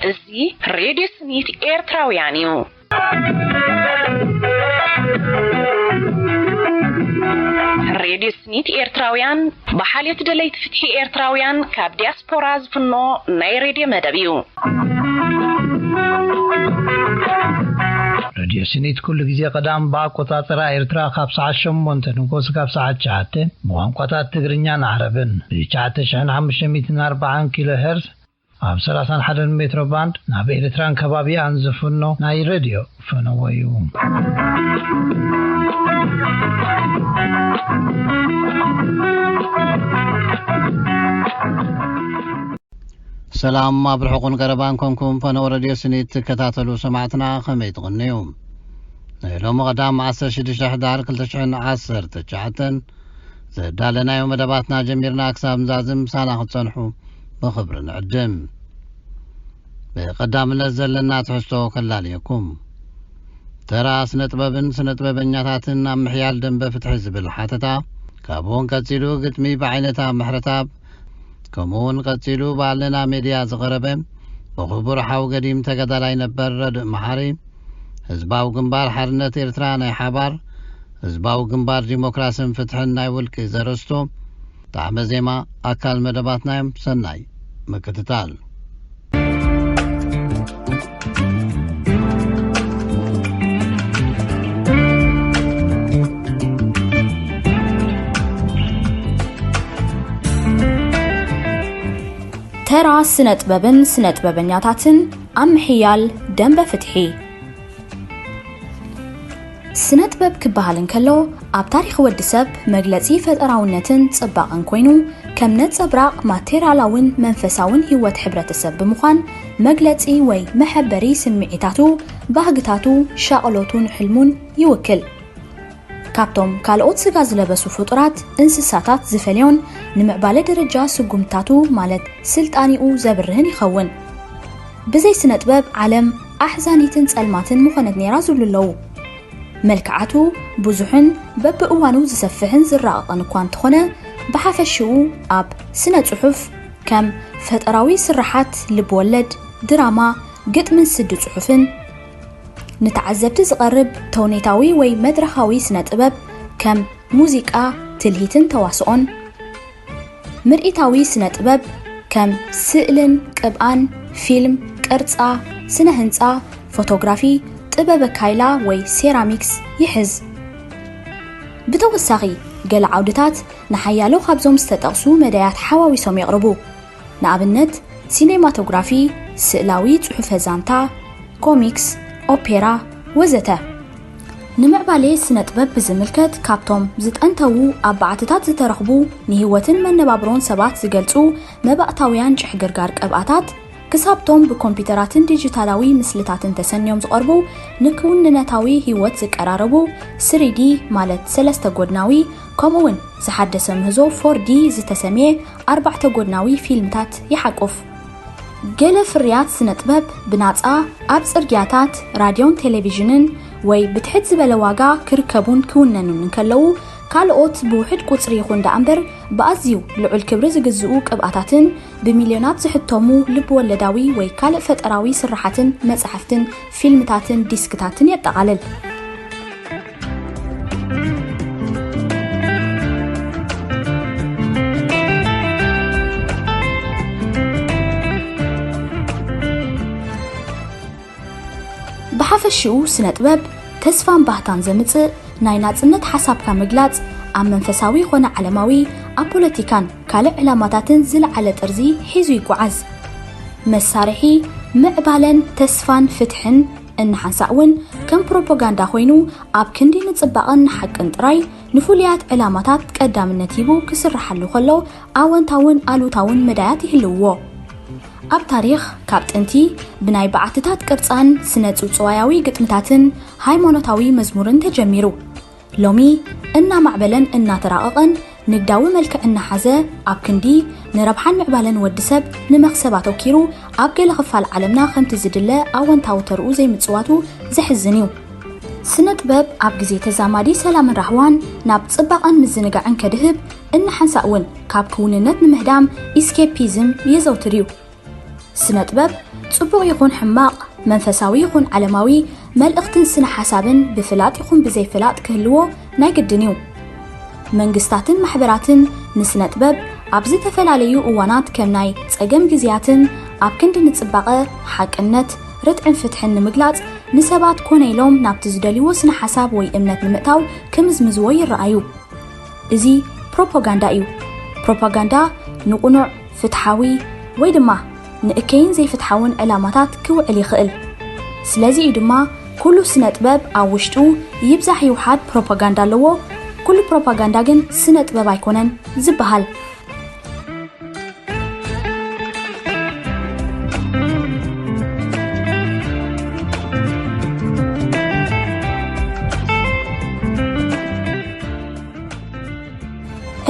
እዚ ሬድዮ ስኒት ኤርትራውያን እዩ። ሬድዮ ስኒት ኤርትራውያን፣ ብሓልዮት ደለይቲ ፍትሒ ኤርትራውያን ካብ ዲያስፖራ ዝፍኖ ናይ ሬድዮ መደብ እዩ። ሬድዮ ስኒት ኩሉ ግዜ ቀዳም ብኣቆጻጽራ ኤርትራ ካብ ሰዓት ሸሞንተ ንጎስ ካብ ሰዓት ትሽዓተ ብቋንቋታት ትግርኛን ዓረብን ብ ትሽዓተ ሽሕን ሓሙሽተ ሚእትን ኣርባዓን ኪሎ ሄርዝ ኣብ ሰላሳን ሓደን ሜትሮ ባንድ ናብ ኤርትራን ከባቢኣን ዝፍኖ ናይ ሬድዮ ፈነወ እዩ። ሰላም፣ ኣብ ርሑቕን ቀረባን ኮንኩም ፈነወ ሬድዮ ስኒት ትከታተሉ ሰማዕትና ከመይ ትቕንዩ? ናይ ሎሚ ቀዳም ዓሰርተ ሽዱሽተ ሕዳር ክልተ ሽሕን ዓሰርተ ትሽዓተን ዘዳለናዮ መደባትና ጀሚርና ክሳብ ንዛዝም ምሳና ክትጸንሑ ብኽብሪ ንዕድም። ብቐዳምነት ዘለና ትሕዝቶ ከላልየኩም። ተራ ስነ ጥበብን ስነ ጥበበኛታትን ኣብ ምሕያል ደንበ ፍትሒ ዝብል ሓተታ፣ ካብኡውን ቀጺሉ ግጥሚ ብዓይነታ ምሕረታብ፣ ከምኡውን ቀጺሉ ብኣለና ሜድያ ዝቐረበ ብኽቡር ሓው ገዲም ተጋዳላይ ነበር ረድእ መሓሪ፣ ህዝባዊ ግንባር ሓርነት ኤርትራ ናይ ሓባር፣ ህዝባዊ ግንባር ዲሞክራስን ፍትሕን ናይ ውልቂ ዘርእስቱ ጣዕመ ዜማ ኣካል መደባትና እዮም። ሰናይ ምክትታል። ተራ ስነ ጥበብን ስነ ጥበበኛታትን ኣብ ምሕያል ደንበ ፍትሒ። ስነ ጥበብ ክበሃል እንከሎ፣ ኣብ ታሪኽ ወዲ ሰብ መግለጺ ፈጠራውነትን ጽባቐን ኮይኑ፣ ከም ነጸብራቕ ማቴርያላውን መንፈሳውን ህይወት ሕብረተሰብ ብምዃን፣ መግለጺ ወይ መሐበሪ ስምዒታቱ፣ ባህግታቱ፣ ሻቕሎቱን ሕልሙን ይውክል። ካብቶም ካልኦት ስጋ ዝለበሱ ፍጡራት፣ እንስሳታት ዝፈልዮን ንምዕባለ ደረጃ ስጉምትታቱ ማለት ስልጣኔኡ ዘብርህን ይኸውን። ብዘይ ስነ ጥበብ ዓለም ኣሕዛኒትን ጸልማትን ምኾነት ነይራ ዝብሉ ኣለዉ። መልክዓቱ ብዙሕን በብእዋኑ ዝሰፍሕን ዝራቐቐን እኳ እንተኾነ፣ ብሓፈሽኡ ኣብ ስነ ጽሑፍ ከም ፈጠራዊ ስርሓት፣ ልብ ወለድ፣ ድራማ፣ ግጥምን ስዲ ጽሑፍን፣ ንተዓዘብቲ ዝቐርብ ተውኔታዊ ወይ መድረኻዊ ስነ ጥበብ ከም ሙዚቃ፣ ትልሂትን ተዋስኦን፣ ምርኢታዊ ስነ ጥበብ ከም ስእልን ቅብኣን፣ ፊልም፣ ቅርጻ፣ ስነ ህንጻ፣ ፎቶግራፊ፣ ጥበበ ካይላ ወይ ሴራሚክስ ይሕዝ። ብተወሳኺ፣ ገለ ዓውድታት ንሓያሎ ካብዞም ዝተጠቕሱ መዳያት ሓዋዊሶም የቕርቡ። ንኣብነት፣ ሲኔማቶግራፊ፣ ስእላዊ ጽሑፈ ዛንታ፣ ኮሚክስ፣ ኦፔራ፣ ወዘተ። ንምዕባሌ ስነ ጥበብ ብዝምልከት፣ ካብቶም ዝጠንተዉ ኣብ በዓትታት ዝተረኽቡ ንህይወትን መነባብሮን ሰባት ዝገልጹ መባእታውያን ጭሕግርጋር ቅብኣታት፣ ክሳብቶም ብኮምፒውተራትን ዲጂታላዊ ምስልታትን ተሰንዮም ዝቐርቡ ንክውንነታዊ ህይወት ዝቀራረቡ ስሪዲ ማለት ሰለስተ ጎድናዊ፣ ከምኡውን ዝሓደሰ ምህዞ ፎር ዲ ዝተሰምየ ኣርባዕተ ጎድናዊ ፊልምታት ይሓቁፍ። ገለ ፍርያት ስነ ጥበብ ብናጻ ኣብ ጽርግያታት፣ ራድዮን ቴሌቪዥንን ወይ ብትሕት ዝበለ ዋጋ ክርከቡን ክውነኑን እንከለዉ፣ ካልኦት ብውሑድ ቁጽሪ ይኹን ደኣ እምበር ብኣዝዩ ልዑል ክብሪ ዝግዝኡ ቅብኣታትን ብሚልዮናት ዝሕተሙ ልብ ወለዳዊ ወይ ካልእ ፈጠራዊ ስርሓትን መጻሕፍትን ፊልምታትን ዲስክታትን የጠቓልል። ብሓፈሽኡ ስነ ጥበብ ተስፋን ባህታን ዘምጽእ፣ ናይ ናጽነት ሓሳብካ ምግላጽ፣ ኣብ መንፈሳዊ ይኾነ ዓለማዊ፣ ኣብ ፖለቲካን ካልእ ዕላማታትን ዝለዓለ ጥርዚ ሒዙ ይጓዓዝ። መሳርሒ ምዕባለን ተስፋን ፍትሕን እንሓንሳእ እውን ከም ፕሮፓጋንዳ ኮይኑ ኣብ ክንዲ ንጽባቐን ንሓቅን ጥራይ ንፍሉያት ዕላማታት ቀዳምነት ሂቡ ክስርሓሉ ከሎ ኣወንታውን ኣሉታውን መዳያት ይህልውዎ። ኣብ ታሪኽ ካብ ጥንቲ ብናይ በዓትታት ቅርጻን ስነ ጽውጽዋያዊ ግጥምታትን ሃይማኖታዊ መዝሙርን ተጀሚሩ። ሎሚ እናማዕበለን እናተራቐቐን ንግዳዊ መልክዕ እናሓዘ ኣብ ክንዲ ንረብሓን ምዕባለን ወዲ ሰብ ንመኽሰብ ኣተኪሩ ኣብ ገለ ክፋል ዓለምና ከምቲ ዝድለ ኣወንታዊ ተርኡ ዘይምጽዋቱ ዘሕዝን እዩ። ስነ ጥበብ ኣብ ግዜ ተዛማዲ ሰላምን ራህዋን ናብ ጽባቐን ምዝንጋዕን ከድህብ፣ እንሓንሳእ እውን ካብ ክውንነት ንምህዳም ኢስኬፒዝም የዘውትር እዩ። ስነ ጥበብ ጽቡቕ ይኹን ሕማቕ፣ መንፈሳዊ ይኹን ዓለማዊ፣ መልእኽትን ስነ ሓሳብን ብፍላጥ ይኹን ብዘይፍላጥ ክህልዎ ናይ ግድን እዩ። መንግስታትን ማሕበራትን ንስነ ጥበብ ኣብ ዝተፈላለዩ እዋናት ከም ናይ ጸገም ግዜያትን ኣብ ክንዲ ንጽባቐ፣ ሓቅነት፣ ርትዕን ፍትሕን ንምግላጽ ንሰባት ኮነ ኢሎም ናብቲ ዝደልይዎ ስነ ሓሳብ ወይ እምነት ንምእታው ክምዝምዝዎ ይረኣዩ። እዚ ፕሮፓጋንዳ እዩ። ፕሮፓጋንዳ ንቕኑዕ፣ ፍትሓዊ ወይ ድማ ንእከይን ዘይፍትሓውን ዕላማታት ክውዕል ይኽእል። ስለዚ እዩ ድማ ኩሉ ስነ ጥበብ ኣብ ውሽጡ ይብዛሕ ይውሓድ ፕሮፓጋንዳ ኣለዎ። ኩሉ ፕሮፓጋንዳ ግን ስነ ጥበብ ኣይኮነን ዝበሃል።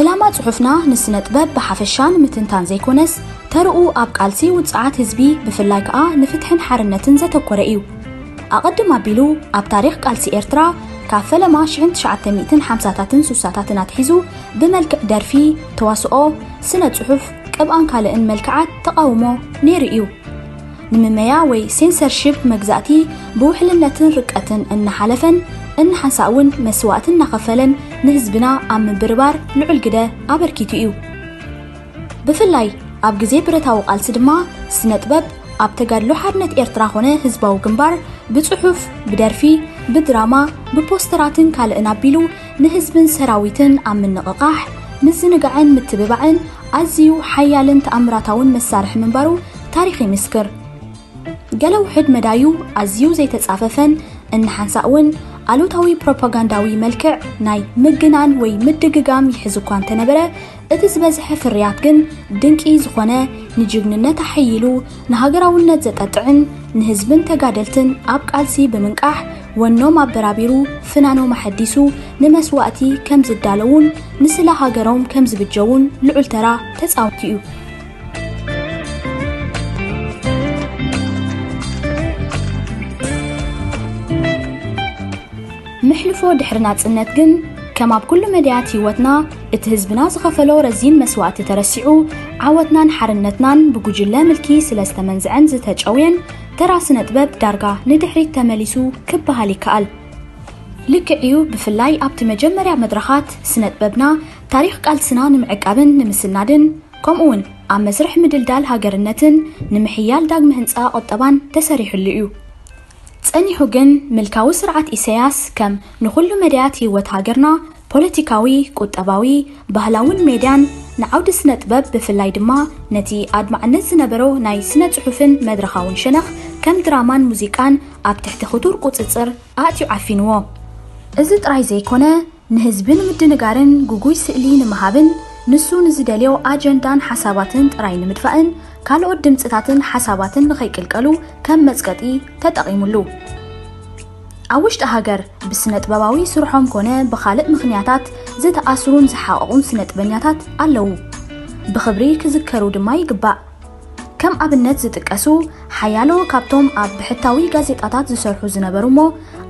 ዕላማ ጽሑፍና ንስነ ጥበብ ብሓፈሻ ንምትንታን ዘይኮነስ፣ ተርኡ ኣብ ቃልሲ ውጽዓት ህዝቢ፣ ብፍላይ ከኣ ንፍትሕን ሓርነትን ዘተኮረ እዩ። ኣቐድም ኣቢሉ፣ ኣብ ታሪኽ ቃልሲ ኤርትራ፣ ካብ ፈለማ ሽሕን ትሽዓተ ሚእትን ሓምሳታትን ሱሳታትን ኣትሒዙ፣ ብመልክዕ ደርፊ፣ ተዋስኦ፣ ስነ ጽሑፍ፣ ቅብኣን ካልእን መልክዓት ተቓውሞ ነይሩ እዩ። ንምመያ ወይ ሴንሰርሺፕ መግዛእቲ ብውሕልነትን ርቀትን እናሓለፈን፣ እንሓንሳእ እውን መስዋእቲ እናኸፈለን ንህዝብና ኣብ ምብርባር ልዑል ግደ ኣበርኪቱ እዩ። ብፍላይ ኣብ ግዜ ብረታዊ ቃልሲ ድማ ስነ ጥበብ ኣብ ተጋድሎ ሓርነት ኤርትራ ኾነ ህዝባዊ ግንባር ብጽሑፍ፣ ብደርፊ፣ ብድራማ፣ ብፖስተራትን ካልእን ኣቢሉ ንህዝብን ሰራዊትን ኣብ ምንቕቓሕ፣ ምዝንጋዕን ምትብባዕን ኣዝዩ ሓያልን ተኣምራታውን መሳርሒ ምንባሩ ታሪኽ ይምስክር። ገለ ውሑድ መዳዩ ኣዝዩ ዘይተጻፈፈን እንሓንሳእ እውን ኣሉታዊ ፕሮፓጋንዳዊ መልክዕ ናይ ምግናን ወይ ምድግጋም ይሕዝ እኳ እንተነበረ፣ እቲ ዝበዝሐ ፍርያት ግን ድንቂ ዝኾነ፣ ንጅግንነት ኣሐይሉ፣ ንሃገራውነት ዘጠጥዕን ንህዝብን ተጋደልትን ኣብ ቃልሲ ብምንቃሕ ወኖም ኣበራቢሩ፣ ፍናኖም ኣሐዲሱ፣ ንመስዋእቲ ከም ዝዳለዉን ንስለ ሃገሮም ከም ዝብጀዉን ልዑል ተራ ተጻዊቱ እዩ። ምሕልፎ ድሕሪ ናጽነት ግን፣ ከም ኣብ ኩሉ መዳያት ህይወትና፣ እቲ ህዝብና ዝኸፈሎ ረዚን መስዋእቲ ተረሲዑ፣ ዓወትናን ሓርነትናን ብጉጅለ ምልኪ ስለ ዝተመንዝዐን ዝተጨውየን፣ ተራ ስነ ጥበብ ዳርጋ ንድሕሪት ተመሊሱ ክበሃል ይከኣል። ልክዕ እዩ፣ ብፍላይ ኣብቲ መጀመርያ መድረኻት ስነ ጥበብና፣ ታሪኽ ቃልስና ንምዕቃብን ንምስናድን፣ ከምኡውን ኣብ መስርሕ ምድልዳል ሃገርነትን ንምሕያል ዳግመ ህንጻ ቁጠባን ተሰሪሑሉ እዩ። ጸኒሑ ግን፣ ምልካዊ ስርዓት ኢሳያስ ከም ንኹሉ መዳያት ህይወት ሃገርና፣ ፖለቲካዊ፣ ቁጠባዊ፣ ባህላውን ሜድያን፣ ንዓውዲ ስነ ጥበብ ብፍላይ ድማ ነቲ ኣድማዕነት ዝነበሮ ናይ ስነ ጽሑፍን መድረኻውን ሸነኽ ከም ድራማን ሙዚቃን ኣብ ትሕቲ ክቱር ቁጽጽር ኣእትዩ ዓፊንዎ። እዚ ጥራይ ዘይኮነ፣ ንህዝቢ ንምድንጋርን ግጉይ ስእሊ ንምሃብን፣ ንሱ ንዝደልዮ ኣጀንዳን ሓሳባትን ጥራይ ንምድፋእን፣ ካልኦት ድምጽታትን ሓሳባትን ንኸይቅልቀሉ ከም መጽቀጢ ተጠቒሙሉ። ኣብ ውሽጢ ሃገር ብስነ ጥበባዊ ስርሖም ኮነ ብኻልእ ምኽንያታት ዝተኣስሩን ዝሓቐቑን ስነ ጥበኛታት ኣለዉ። ብኽብሪ ክዝከሩ ድማ ይግባእ። ከም ኣብነት ዝጥቀሱ፣ ሓያሎ ካብቶም ኣብ ብሕታዊ ጋዜጣታት ዝሰርሑ ዝነበሩ እሞ፣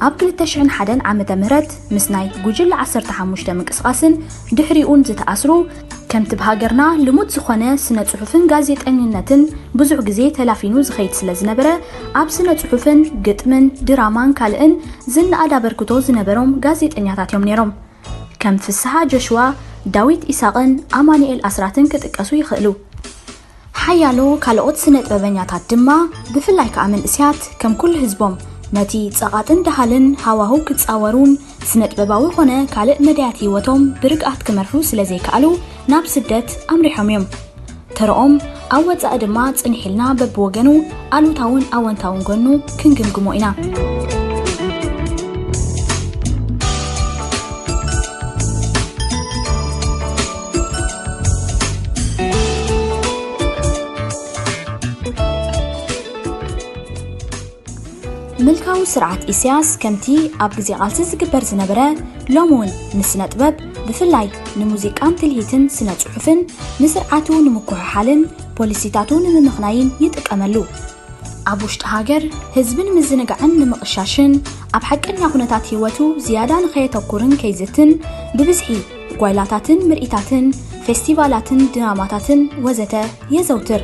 ኣብ ክልተ ሽሕን ሓደን ዓመተ ምህረት ምስ ናይ ጉጅለ ዓሰርተ ሓሙሽተ ምንቅስቓስን ድሕሪኡን ዝተኣስሩ፣ ከምቲ ብሃገርና ልሙድ ዝኾነ ስነ ጽሑፍን ጋዜጠኝነትን ብዙሕ ግዜ ተላፊኑ ዝኸይድ ስለ ዝነበረ፣ ኣብ ስነ ጽሑፍን ግጥምን ድራማን ካልእን ዝነኣድ ኣበርክቶ ዝነበሮም ጋዜጠኛታት እዮም ነይሮም። ከም ፍስሃ ጆሽዋ፣ ዳዊት ኢሳቕን ኣማኑኤል ኣስራትን ክጥቀሱ ይኽእሉ። ሓያሎ ካልኦት ስነ ጥበበኛታት ድማ፣ ብፍላይ ከኣ መንእስያት፣ ከም ኩሉ ህዝቦም፣ ነቲ ጸቓጥን ደሃልን ሃዋህው ክጻወሩን ስነ ጥበባዊ ኾነ ካልእ መዳያት ህይወቶም ብርግኣት ክመርሑ ስለ ዘይከኣሉ፣ ናብ ስደት ኣምሪሖም እዮም። ተረኦም ኣብ ወጻኢ ድማ ጽንሕ ኢልና በብወገኑ ኣሉታውን ኣወንታውን ጎኑ ክንግምግሞ ኢና። ምልካዊ ስርዓት ኢሳያስ ከምቲ ኣብ ግዜ ቃልሲ ዝግበር ዝነበረ፣ ሎሚ እውን ንስነ ጥበብ፣ ብፍላይ ንሙዚቃን ትልሂትን ስነ ጽሑፍን፣ ንስርዓቱ ንምኩሕሓልን ፖሊሲታቱ ንምምኽናይን ይጥቀመሉ። ኣብ ውሽጢ ሃገር ህዝቢ ንምዝንጋዕን ንምቕሻሽን፣ ኣብ ሓቀኛ ኩነታት ህይወቱ ዝያዳ ንኸየተኩርን ከይዝትን፣ ብብዝሒ ጓይላታትን ምርኢታትን፣ ፌስቲቫላትን ድራማታትን ወዘተ የዘውትር።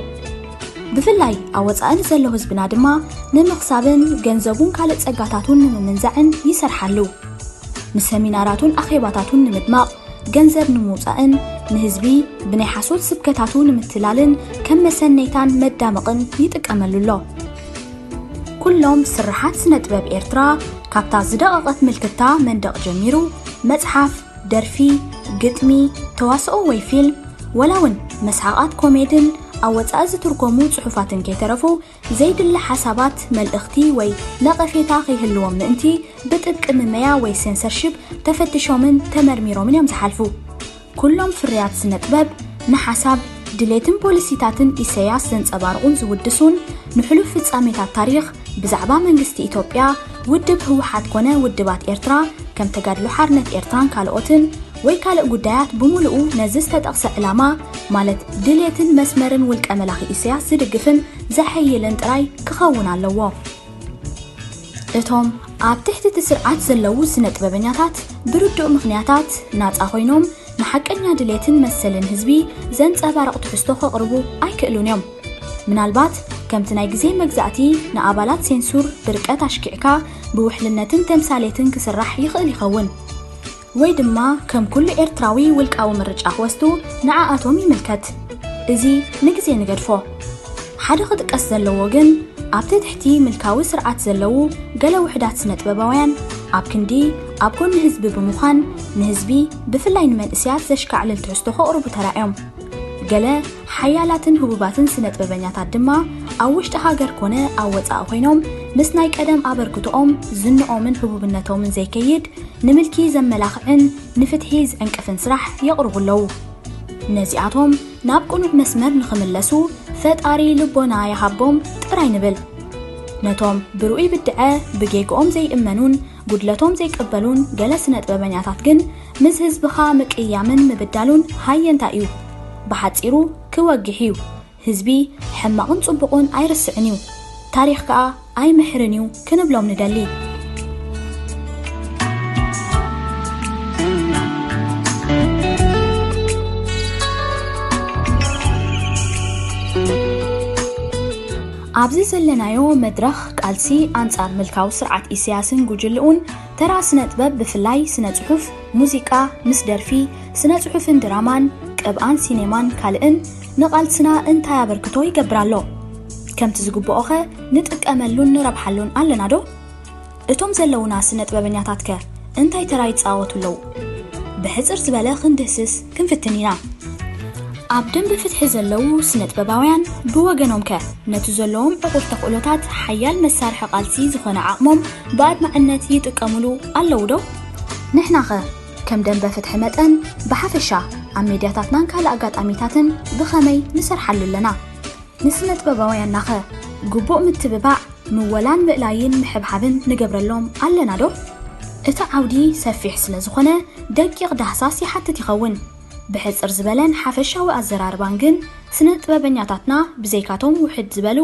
ብፍላይ ኣብ ወጻኢ ንዘሎ ህዝብና ድማ ንምኽሳብን ገንዘቡን ካልእ ጸጋታቱን ንምምንዛዕን ይሰርሓሉ። ንሰሚናራቱን ኣኼባታቱን ንምድማቕ፣ ገንዘብ ንምውጻእን ንህዝቢ ብናይ ሓሶት ስብከታቱ ንምትላልን ከም መሰነይታን መዳመቕን ይጥቀመሉ ኣሎ። ኩሎም ስርሓት ስነ ጥበብ ኤርትራ፣ ካብታ ዝደቐቐት ምልክታ መንደቕ ጀሚሩ፣ መጽሓፍ፣ ደርፊ፣ ግጥሚ፣ ተዋስኦ ወይ ፊልም፣ ወላ እውን መስሓቓት ኮሜድን ኣብ ወጻኢ ዝትርጎሙ ጽሑፋትን ከይተረፉ፣ ዘይድለ ሓሳባት፣ መልእኽቲ ወይ ነቐፌታ ከይህልዎም ምእንቲ ብጥብቂ ምመያ ወይ ሴንሰርሺፕ ተፈትሾምን ተመርሚሮምን እዮም ዝሓልፉ። ኩሎም ፍርያት ስነ ጥበብ ንሓሳብ፣ ድሌትን ፖሊሲታትን ኢሰያስ ዘንጸባርቑን ዝውድሱን፣ ንሕሉፍ ፍጻሜታት ታሪኽ ብዛዕባ መንግስቲ ኢትዮጵያ፣ ውድብ ህወሓት ኮነ ውድባት ኤርትራ ከም ተጋድሎ ሓርነት ኤርትራን ካልኦትን፣ ወይ ካልእ ጉዳያት ብምሉኡ ነዚ ዝተጠቕሰ ዕላማ፣ ማለት ድሌትን መስመርን ውልቀ መላኺ ኢሰያስ ዝድግፍን ዘሐይልን ጥራይ ክኸውን ኣለዎ። እቶም ኣብ ትሕቲ እቲ ስርዓት ዘለዉ ስነ ጥበበኛታት ብርዱእ ምኽንያታት ናጻ ኮይኖም ንሓቀኛ ድሌትን መሰልን ህዝቢ ዘንጸባርቕ ትሕዝቶ ከቕርቡ ኣይክእሉን እዮም። ምናልባት ከምቲ ናይ ግዜ መግዛእቲ ንኣባላት ሴንሱር ብርቀት ኣሽኪዕካ ብውሕልነትን ተምሳሌትን ክስራሕ ይኽእል ይኸውን። ወይ ድማ ከም ኩሉ ኤርትራዊ ውልቃዊ ምርጫ ክወስዱ ንዓኣቶም ይምልከት። እዚ ንግዜ ንገድፎ። ሓደ ክጥቀስ ዘለዎ ግን ኣብቲ ትሕቲ ምልካዊ ስርዓት ዘለዉ ገለ ውሕዳት ስነ ጥበባውያን ኣብ ክንዲ ኣብ ጎኒ ህዝቢ ብምዃን ንህዝቢ ብፍላይ ንመንእሰያት ዘሽካዕልል ትሕዝቶ ከቕርቡ ተራእዮም። ገለ ሓያላትን ህቡባትን ስነ ጥበበኛታት ድማ ኣብ ውሽጢ ሃገር ኮነ ኣብ ወጻኢ ኮይኖም ምስ ናይ ቀደም ኣበርክቶኦም ዝንኦምን ህቡብነቶምን ዘይከይድ ንምልኪ ዘመላኽዕን ንፍትሒ ዝዕንቅፍን ስራሕ የቕርቡ ኣለዉ። ነዚኣቶም ናብ ቅኑዕ መስመር ንኽምለሱ ፈጣሪ ልቦና ይሃቦም ጥራይ ንብል። ነቶም ብርኡይ ብድዐ ብጌግኦም ዘይእመኑን ጉድለቶም ዘይቅበሉን ገለ ስነ ጥበበኛታት ግን ምስ ህዝብኻ ምቅያምን ምብዳሉን ሃየንታ እዩ። ብሓጺሩ ክወግሕ እዩ። ህዝቢ ሕማቕን ጽቡቕን ኣይርስዕን እዩ። ታሪኽ ከኣ ኣይምሕርን እዩ ክንብሎም ንደሊ። ኣብዚ ዘለናዮ መድረኽ ቃልሲ ኣንጻር ምልካዊ ስርዓት ኢሳያስን ጉጅልኡን ተራ ስነ ጥበብ ብፍላይ ስነ ጽሑፍ፣ ሙዚቃ፣ ምስ ደርፊ፣ ስነ ጽሑፍን ድራማን፣ ቅብኣን ሲኔማን ካልእን ንቓልስና እንታይ ኣበርክቶ ይገብር ኣሎ? ከምቲ ዝግብኦኸ ንጥቀመሉን ንረብሓሉን ኣለና ዶ? እቶም ዘለዉና ስነ ጥበበኛታትከ እንታይ ተራ ይጻወቱ ኣለዉ? ብሕጽር ዝበለ ክንድህስስ ክንፍትን ኢና። ኣብ ደንበ ፍትሒ ዘለዉ ስነ ጥበባውያን ብወገኖምከ ነቲ ዘለዎም ዕቑር ተኽእሎታት ሓያል መሳርሒ ቃልሲ ዝኾነ ዓቕሞም ብኣድማዕነት ይጥቀሙሉ ኣለዉ ዶ? ንሕናኸ ከም ደንበ ፍትሒ መጠን ብሓፈሻ ኣብ ሜድያታትናን ካልእ ኣጋጣሚታትን ብኸመይ ንሰርሓሉ ኣለና? ንስነ ጥበባውያንናኸ ግቡእ ምትብባዕ፣ ምወላን ምእላይን ምሕብሓብን ንገብረሎም ኣለና ዶ? እቲ ዓውዲ ሰፊሕ ስለ ዝኾነ ደቂቕ ዳህሳስ ይሓትት ይኸውን። ብሕጽር ዝበለን ሓፈሻዊ ኣዘራርባን ግን ስነ ጥበበኛታትና ብዘይካቶም ውሕድ ዝበሉ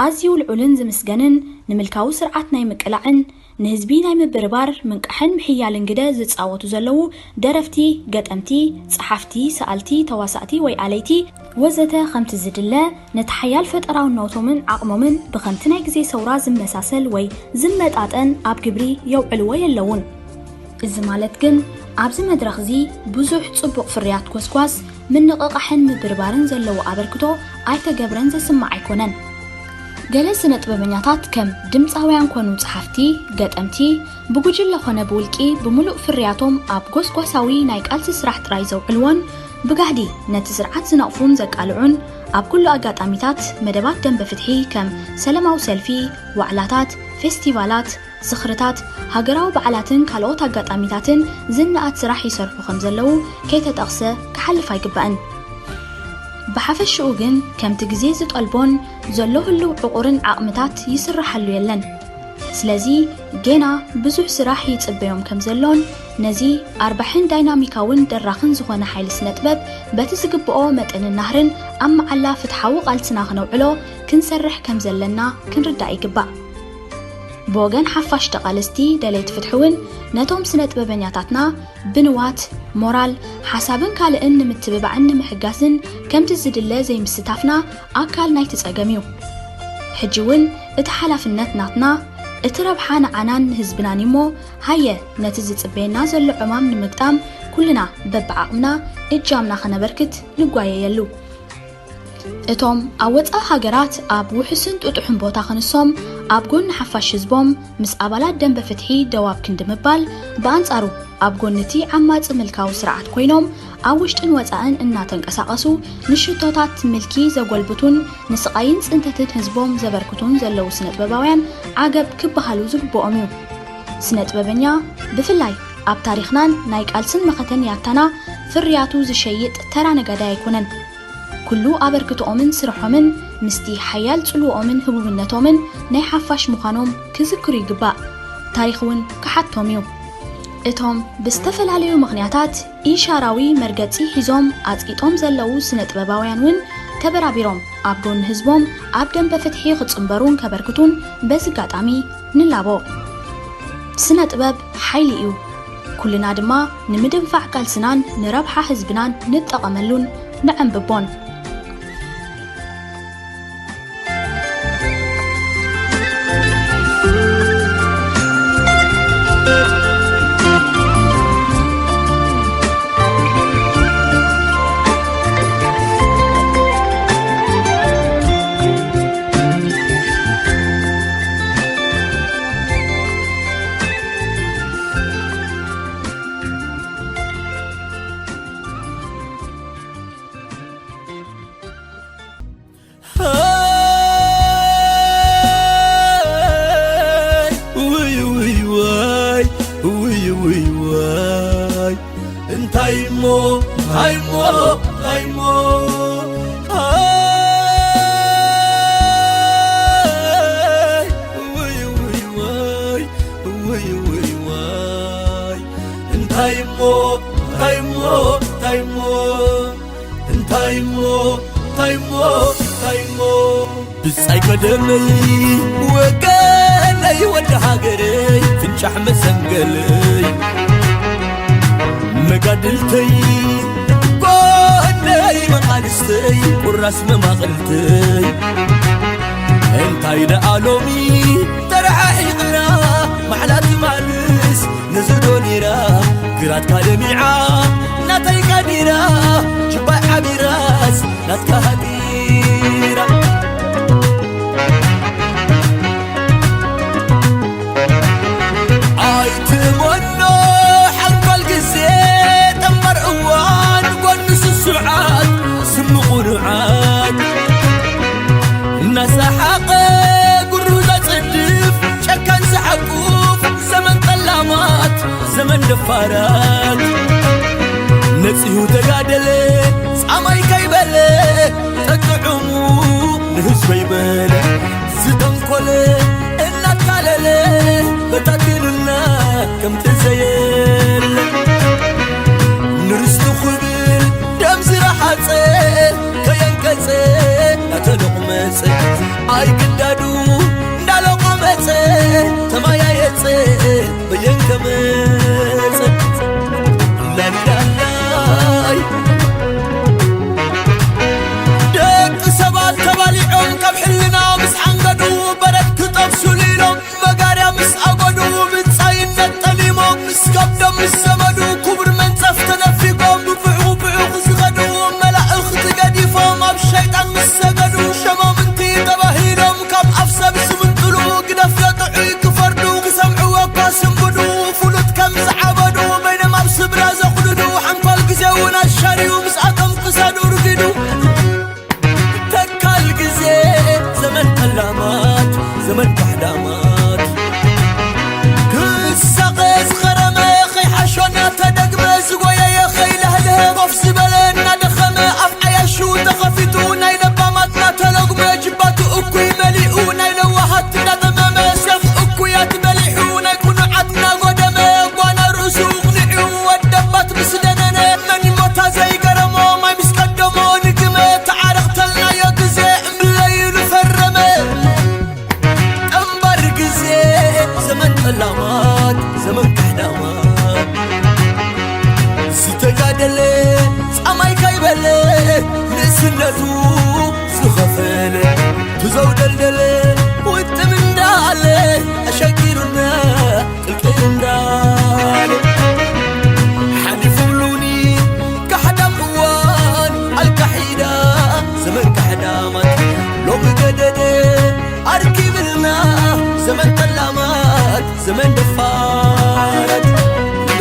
ኣዝዩ ልዑልን ዝምስገንን ንምልካዊ ስርዓት ናይ ምቅላዕን ንህዝቢ ናይ ምብርባር ምንቃሕን ምሕያልን ግደ ዝጻወቱ ዘለዉ ደረፍቲ፣ ገጠምቲ፣ ጸሓፍቲ፣ ሰኣልቲ፣ ተዋሳእቲ ወይ ኣለይቲ ወዘተ ከምቲ ዝድለ ነቲ ሓያል ፈጠራውነቶምን ዓቕሞምን ብኸምቲ ናይ ግዜ ሰውራ ዝመሳሰል ወይ ዝመጣጠን ኣብ ግብሪ የውዕልዎ የለዉን። እዚ ማለት ግን ኣብዚ መድረኽ እዚ ብዙሕ ጽቡቕ ፍርያት ጎስጓስ፣ ምንቕቓሕን ምብርባርን ዘለዎ ኣበርክቶ ኣይተገብረን ዘስማዕ ኣይኮነን። ገለ ስነ ጥበበኛታት ከም ድምጻውያን ኮኑ ጸሓፍቲ፣ ገጠምቲ፣ ብጉጅለ ኮነ ብውልቂ ብምሉእ ፍርያቶም ኣብ ጎስጓሳዊ ናይ ቃልሲ ስራሕ ጥራይ ዘውዕልዎን ብጋህዲ ነቲ ስርዓት ዝነቕፉን ዘቃልዑን ኣብ ኩሉ ኣጋጣሚታት መደባት ደንበ ፍትሒ ከም ሰለማዊ ሰልፊ፣ ዋዕላታት፣ ፌስቲቫላት፣ ዝኽርታት፣ ሃገራዊ በዓላትን ካልኦት ኣጋጣሚታትን ዝነኣድ ስራሕ ይሰርሑ ከም ዘለዉ ከይተጠቕሰ ክሓልፍ ኣይግባእን። ብሓፈሽኡ ግን ከምቲ ግዜ ዝጠልቦን ዘሎ ህሉው ዕቑርን ዓቕምታት ይስርሓሉ የለን። ስለዚ ጌና ብዙሕ ስራሕ ይጽበዮም ከም ዘሎን ነዚ ኣርባሕን ዳይናሚካውን ደራኽን ዝኾነ ሓይሊ ስነ ጥበብ በቲ ዝግብኦ መጠንን ናህርን ኣብ መዓላ ፍትሓዊ ቃልስና ክነውዕሎ ክንሰርሕ ከም ዘለና ክንርዳእ ይግባእ። ብወገን ሓፋሽ ተቓለስቲ ደለይቲ ፍትሒ እውን ነቶም ስነ ጥበበኛታትና ብንዋት፣ ሞራል፣ ሓሳብን ካልእን ንምትብባዕን ንምሕጋዝን ከምቲ ዝድለ ዘይምስታፍና ኣካል ናይቲ ጸገም እዩ። ሕጂ እውን እቲ ሓላፍነት ናትና፣ እቲ ረብሓ ንዓናን ንህዝብናን እዩ'ሞ፣ ሃየ ነቲ ዝጽበየና ዘሎ ዕማም ንምግጣም ኩልና በብዓቕምና እጃምና ከነበርክት ንጓየየሉ። እቶም ኣብ ወጻኢ ሃገራት ኣብ ውሑስን ጥጡሕን ቦታ ክንሶም ኣብ ጎኒ ሓፋሽ ህዝቦም ምስ ኣባላት ደንበ ፍትሒ ደው ኣብ ክንዲ ምባል፣ ብኣንጻሩ ኣብ ጎኒ እቲ ዓማጺ ምልካዊ ስርዓት ኮይኖም ኣብ ውሽጥን ወጻእን እናተንቀሳቐሱ ንሽቶታት ምልኪ ዘጎልብቱን ንስቓይን ጽንተትን ህዝቦም ዘበርክቱን ዘለዉ ስነጥበባውያን ዓገብ ክበሃሉ ዝግብኦም እዩ። ስነጥበበኛ ብፍላይ ኣብ ታሪኽናን ናይ ቃልስን መኸተን ያታና ፍርያቱ ዝሸይጥ ተራ ነጋዳይ ኣይኮነን። ኩሉ ኣበርክትኦምን ስርሖምን ምስቲ ሓያል ጽልውኦምን ህቡብነቶምን ናይ ሓፋሽ ምዃኖም ክዝክሩ ይግባእ። ታሪኽ እውን ክሓቶም እዩ። እቶም ብዝተፈላለዩ ምኽንያታት ኢሻራዊ መርገጺ ሒዞም ኣጽቂጦም ዘለዉ ስነ ጥበባውያን እውን ተበራቢሮም ኣብ ጎኒ ህዝቦም ኣብ ደንበ ፍትሒ ክጽንበሩን ከበርክቱን በዚ ኣጋጣሚ ንላቦ። ስነ ጥበብ ሓይሊ እዩ። ኩልና ድማ ንምድንፋዕ ቃልስናን ንረብሓ ህዝብናን ንጠቐመሉን ንዐንብቦን። ሃይ፣ ውይ፣ ውይ፣ ዋይ፣ ውይ፣ ውይ፣ ዋይ። እንታይ እሞ፣ ሃይ እሞ፣ ሃይ እሞ። ሃይ፣ ውይ፣ ውይ፣ ዋይ፣ ውይ፣ ውይ፣ ዋይ። እንታይ እሞ፣ እንታይ እሞ፣ እንታይ እሞ። እንታይ እሞ፣ እንታይ እሞ፣ እንታይ እሞ። ብጻይ ቀደመይ፣ ወገነይ፣ ወዲ ሃገረይ፣ ፍንጫሕ መሰንገለይ፣ መጋድልተይ፣ ጎነይ፣ መቓልስተይ፣ ቁራስ መማቕልተይ። እንታይ ደኣ ሎሚ ተረሓሒቕና፣ ማሕላ ትማልስ ነዚ ዶ ኔራ፣ ግራትካ ለሚዓ ናተይ ቀዲራ፣ ጅባይ ዓቢራስ ናትካ ሃዲራ። ኣይትመኖ ሓንጎል ግዜ፣ ጠንበር እዋን ጎኒ ስሱዓት፣ ስሚ ቁኑዓት። እናሰሓቐ ጉሩ ዘጽድፍ፣ ጨካን ዝዓቁፍ ዘመን ጠላማት፣ ዘመን ደፋራት። ነጺሁ ተጋደለ ጻማይ ከይበለ፣ ጠጥዑሙ ንህዝበይ በለ። ዝተንኮለ እናታለለ፣ በታቲኑና ከምቲ ዘየለ። ንርስቱ ክብል ደም ዝረሓጸ፣ ከየንቀጸ እናተሎቕመጸ፣ ኣይግዳዱ እንዳሎቐመጸ፣ ተማያየጸ በየን ከመጸ። ላሊላላይ። ደቂ ሰባት ተባሊዖም ካብ ሕልና ምስ ሓንገዱ፣ በረድ ክጠብሱሉ ኢሎም መጋርያ ምስ ኣጎዱ፣ ብጻይነት ጠሊሞም ምስ ከብዶም ምስ ዘመዱ፣ ክቡር መንጸፍ ተነፊጎም፣ ብብዑ ብዑ ዝኸዱ፣ መላእኽቲ ገዲፎም ኣብ ሸይጣን ምስ ሰገዱ፣ ሸማምንቲ ተባሂሎም ካብ ኣፍ ሰብ ዝምንጥሉ፣ ግደፍ ለጥዑይ ክፈርዱ፣ ክሰምዕዎ እኳ ስንብዱ፣ ፍሉጥ ከም ዝዓበዱ፣ በይኖም ኣብ ስድራ ዘኹድዱ፣ ሓንኳል ግዜ እውን ኣሻርዩ፣ ምስኣቶም ክሳዱ ርጊዱ። ተካል ግዜ ዘመን ጠላማት፣ ዘመን ካሕዳማት። ክሳቐ ዝኸረመ ከይሓሾ እናተደግመ፣ ዝጎየየ ከይለህለሀ፣ ኮፍ ዝበለ እናደኸመ፣ ኣፍ ዓያሹ ተኸፊቱ ናይ ለባማት እናተሎግመ፣ ጅባቱ እኩይ መሊኡ ናይ ለዋሃት እናጠመመ፣ ሰፍ እኩያት በሊሑ ናይ ቁኑዓት እናጎደመ፣ ጓና ርእሱ ኣቕኒዑ ወደባት ምስ ደነነ፣ መን ይሞታ ዘይገረሞ ማይ ምስ ቀደሞ ንግመ፣ ተዓረቕ ተልናዮ ግዜ እምብለይ ኢሉ ፈረ። ደለ ጻማይ ካይበለ ንእስነቱ ዝኸፈለ ትዘው ደልደለ ውጥም እንዳለ ኣሸጊሩና ቅልቅል እንዳለ ሓሊፉሉኒ ካሕዳም እዋን ኣልካሒዳ ዘመን ካሕዳማት ሎሚ ገደደ ኣርኪብልና ዘመን ጠላማት ዘመን ደፋራት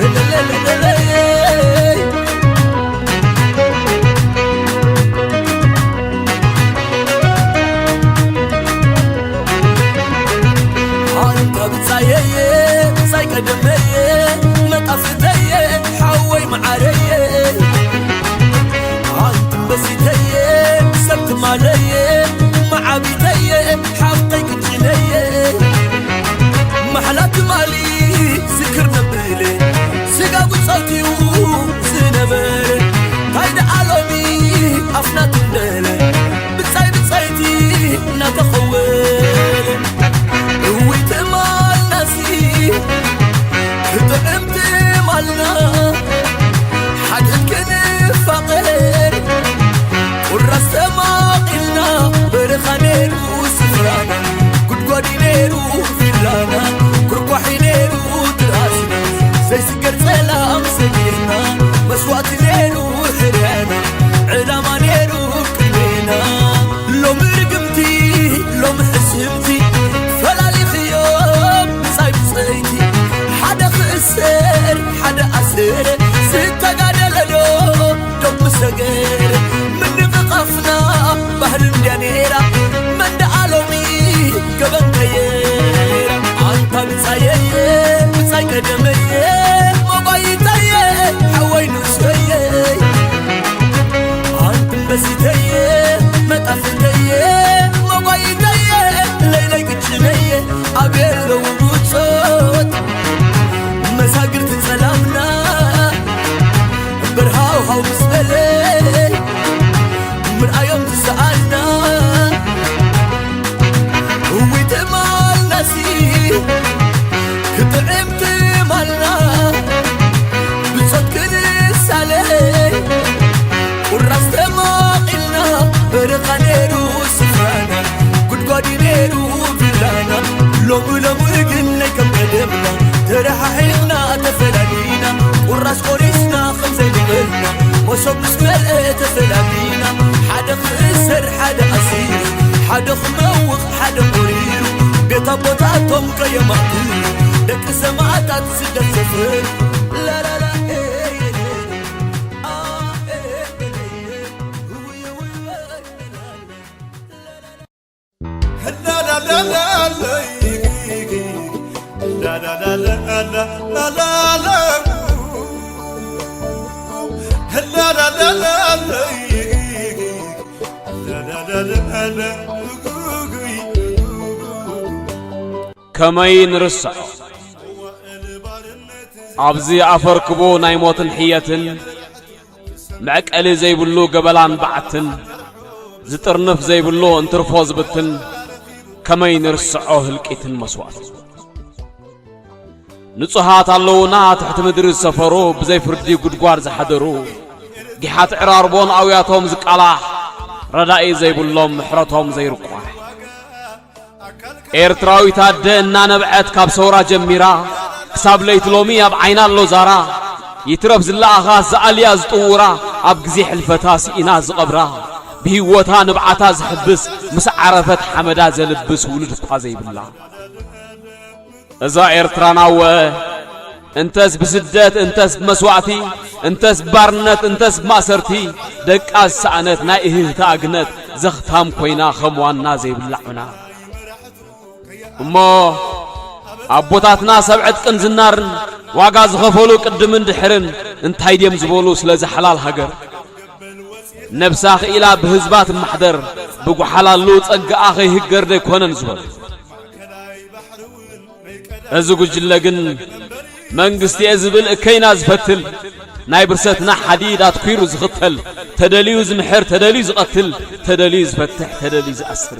ለለለለለይ ኣንታ ብጻየየ ብጻይ ቀደመየ መጣፍተየ ሓወይ መዓረየ ኣንቱም በሲተየ ሰብ ትማለየ መዓቢተየ ሓፍተይ ቅጭነየ ማሕላ ትማሊ ዝክር ነብለ ስጋ ብጾትዩ ዝነበረ ታይ ደኣ ሎሚ ኣፍና ትንደለ ብጻይ ብጻይቲ እናተኸወለ እውይ ትማልናሲ ክጥዕም ትማልና ሓድሕድ ክንፋቐር ቁራስ ተማቒልና በረኻ ነይሩ ስፍራና ጉድጓድ ነይሩ ቪላና ኩርኳሒ ነይሩ ትራስና ዘይስገር ጸላም ሰጊርና መስዋእቲ ነይሩ ሕርያና ዕላማ ነይሩ ቅድሜና ሎሚ ርግምቲ ሎሚ ሕስምቲ ፈላሊኽዮ ብጻይ ብጸይቲ ሓደ ክእሰር ሓደ ኣስረ ዝተጋደለዶ ዶብ ምሰገር ምንቕቓፍና ባህሪ እንድያ ነይራ መን ደኣ ሎሚ ገበን ቀየራ ኣንታ ብጻየየ ብጻይ ቀደመየ ሞባይታየ ሓወይ ንእሽቶየ ኣንቱም በሲተየ መጣፍተየ ሞባይታየ ለይለይ ቅጭነየ ኣብ የለዉ ብጾት መሳግርቲ ጸላምና በርሃው ሃው ምስ በለ ምርኣዮም ዝሰኣልና እዊ ትማልናሲ ክጥዕም ትማልና ብጾት ክንሳለ ቁራስ ተማቒልና በረኻ ነይሩ ስፍራና ጉድጓድ ነይሩ ቪላና ሎሚ ሎሚ ግን ናይ ከም ቀደምና ተረሓሒቕና ተፈላሊና ቁራስ ቆሪስና ከም ዘይንበልና መሶብ ምስ መልአ ተፈላሊና ሓደ ክእሰር ሓደ ኣሲሩ ሓደ ክመውቕ ሓደ ቆሪሩ ቤት ኣቦታቶም ከየማእትሩ ደቂ ሰማእታት ስደት ሰፈሩ ላላላ ከመይ ንርስዖ ኣብዚ ኣፈርክቦ ናይ ሞትን ሕየትን መዕቀሊ ዘይብሉ ገበላን በዓትን ዝጥርንፍ ዘይብሉ እንትርፎ ዝብትን ከመይ ንርስዖ ህልቂትን መስዋእትን ንጹሃት ኣለዉና ትሕቲ ምድሪ ዝሰፈሩ ብዘይ ፍርዲ ጉድጓድ ዝሓደሩ ጊሓት ዕራርቦን ኣውያቶም ዝቃላሕ ረዳኢ ዘይብሎም ምሕረቶም ዘይርቋሕ ኤርትራዊት ኣደ እናነብዐት ካብ ሰውራ ጀሚራ ክሳብ ለይቲ ሎሚ ኣብ ዓይና ኣሎ ዛራ ይትረፍ ዝለኣኻ ዝኣልያ ዝጥውራ ኣብ ግዜ ሕልፈታ ስኢና ዝቐብራ ብህይወታ ንብዓታ ዝሕብስ ምስ ዓረፈት ሓመዳ ዘልብስ ውሉድ እኳ ዘይብላ እዛ ኤርትራና ወ እንተስ ብስደት እንተስ ብመስዋእቲ እንተስ ብባርነት እንተስ ብማእሰርቲ ደቃ ዝሰኣነት ናይ እህህታ ኣግነት ዘኽታም ኮይና ከም ዋና ዘይብላ ዑና እሞ ኣቦታትና ሰብ ዕጥቅን ዝናርን ዋጋ ዝኸፈሉ ቅድምን ድሕርን እንታይ ድዮም ዝበሉ ስለዚ ሓላል ሃገር ነብሳ ኽኢላ ብህዝባ ትማሕደር ብጓሓላሉ ጸግኣ ኸይህገር ደይኮነን ዝበሉ እዚ ጉጅለ ግን መንግስቲ እየ ዝብል እከይና ዝፈትል ናይ ብርሰትና ሓዲድ ኣትኲሩ ዝኽተል ተደልዩ ዝምሕር ተደልዩ ዝቐትል ተደልዩ ዝፈትሕ ተደልዩ ዝኣስር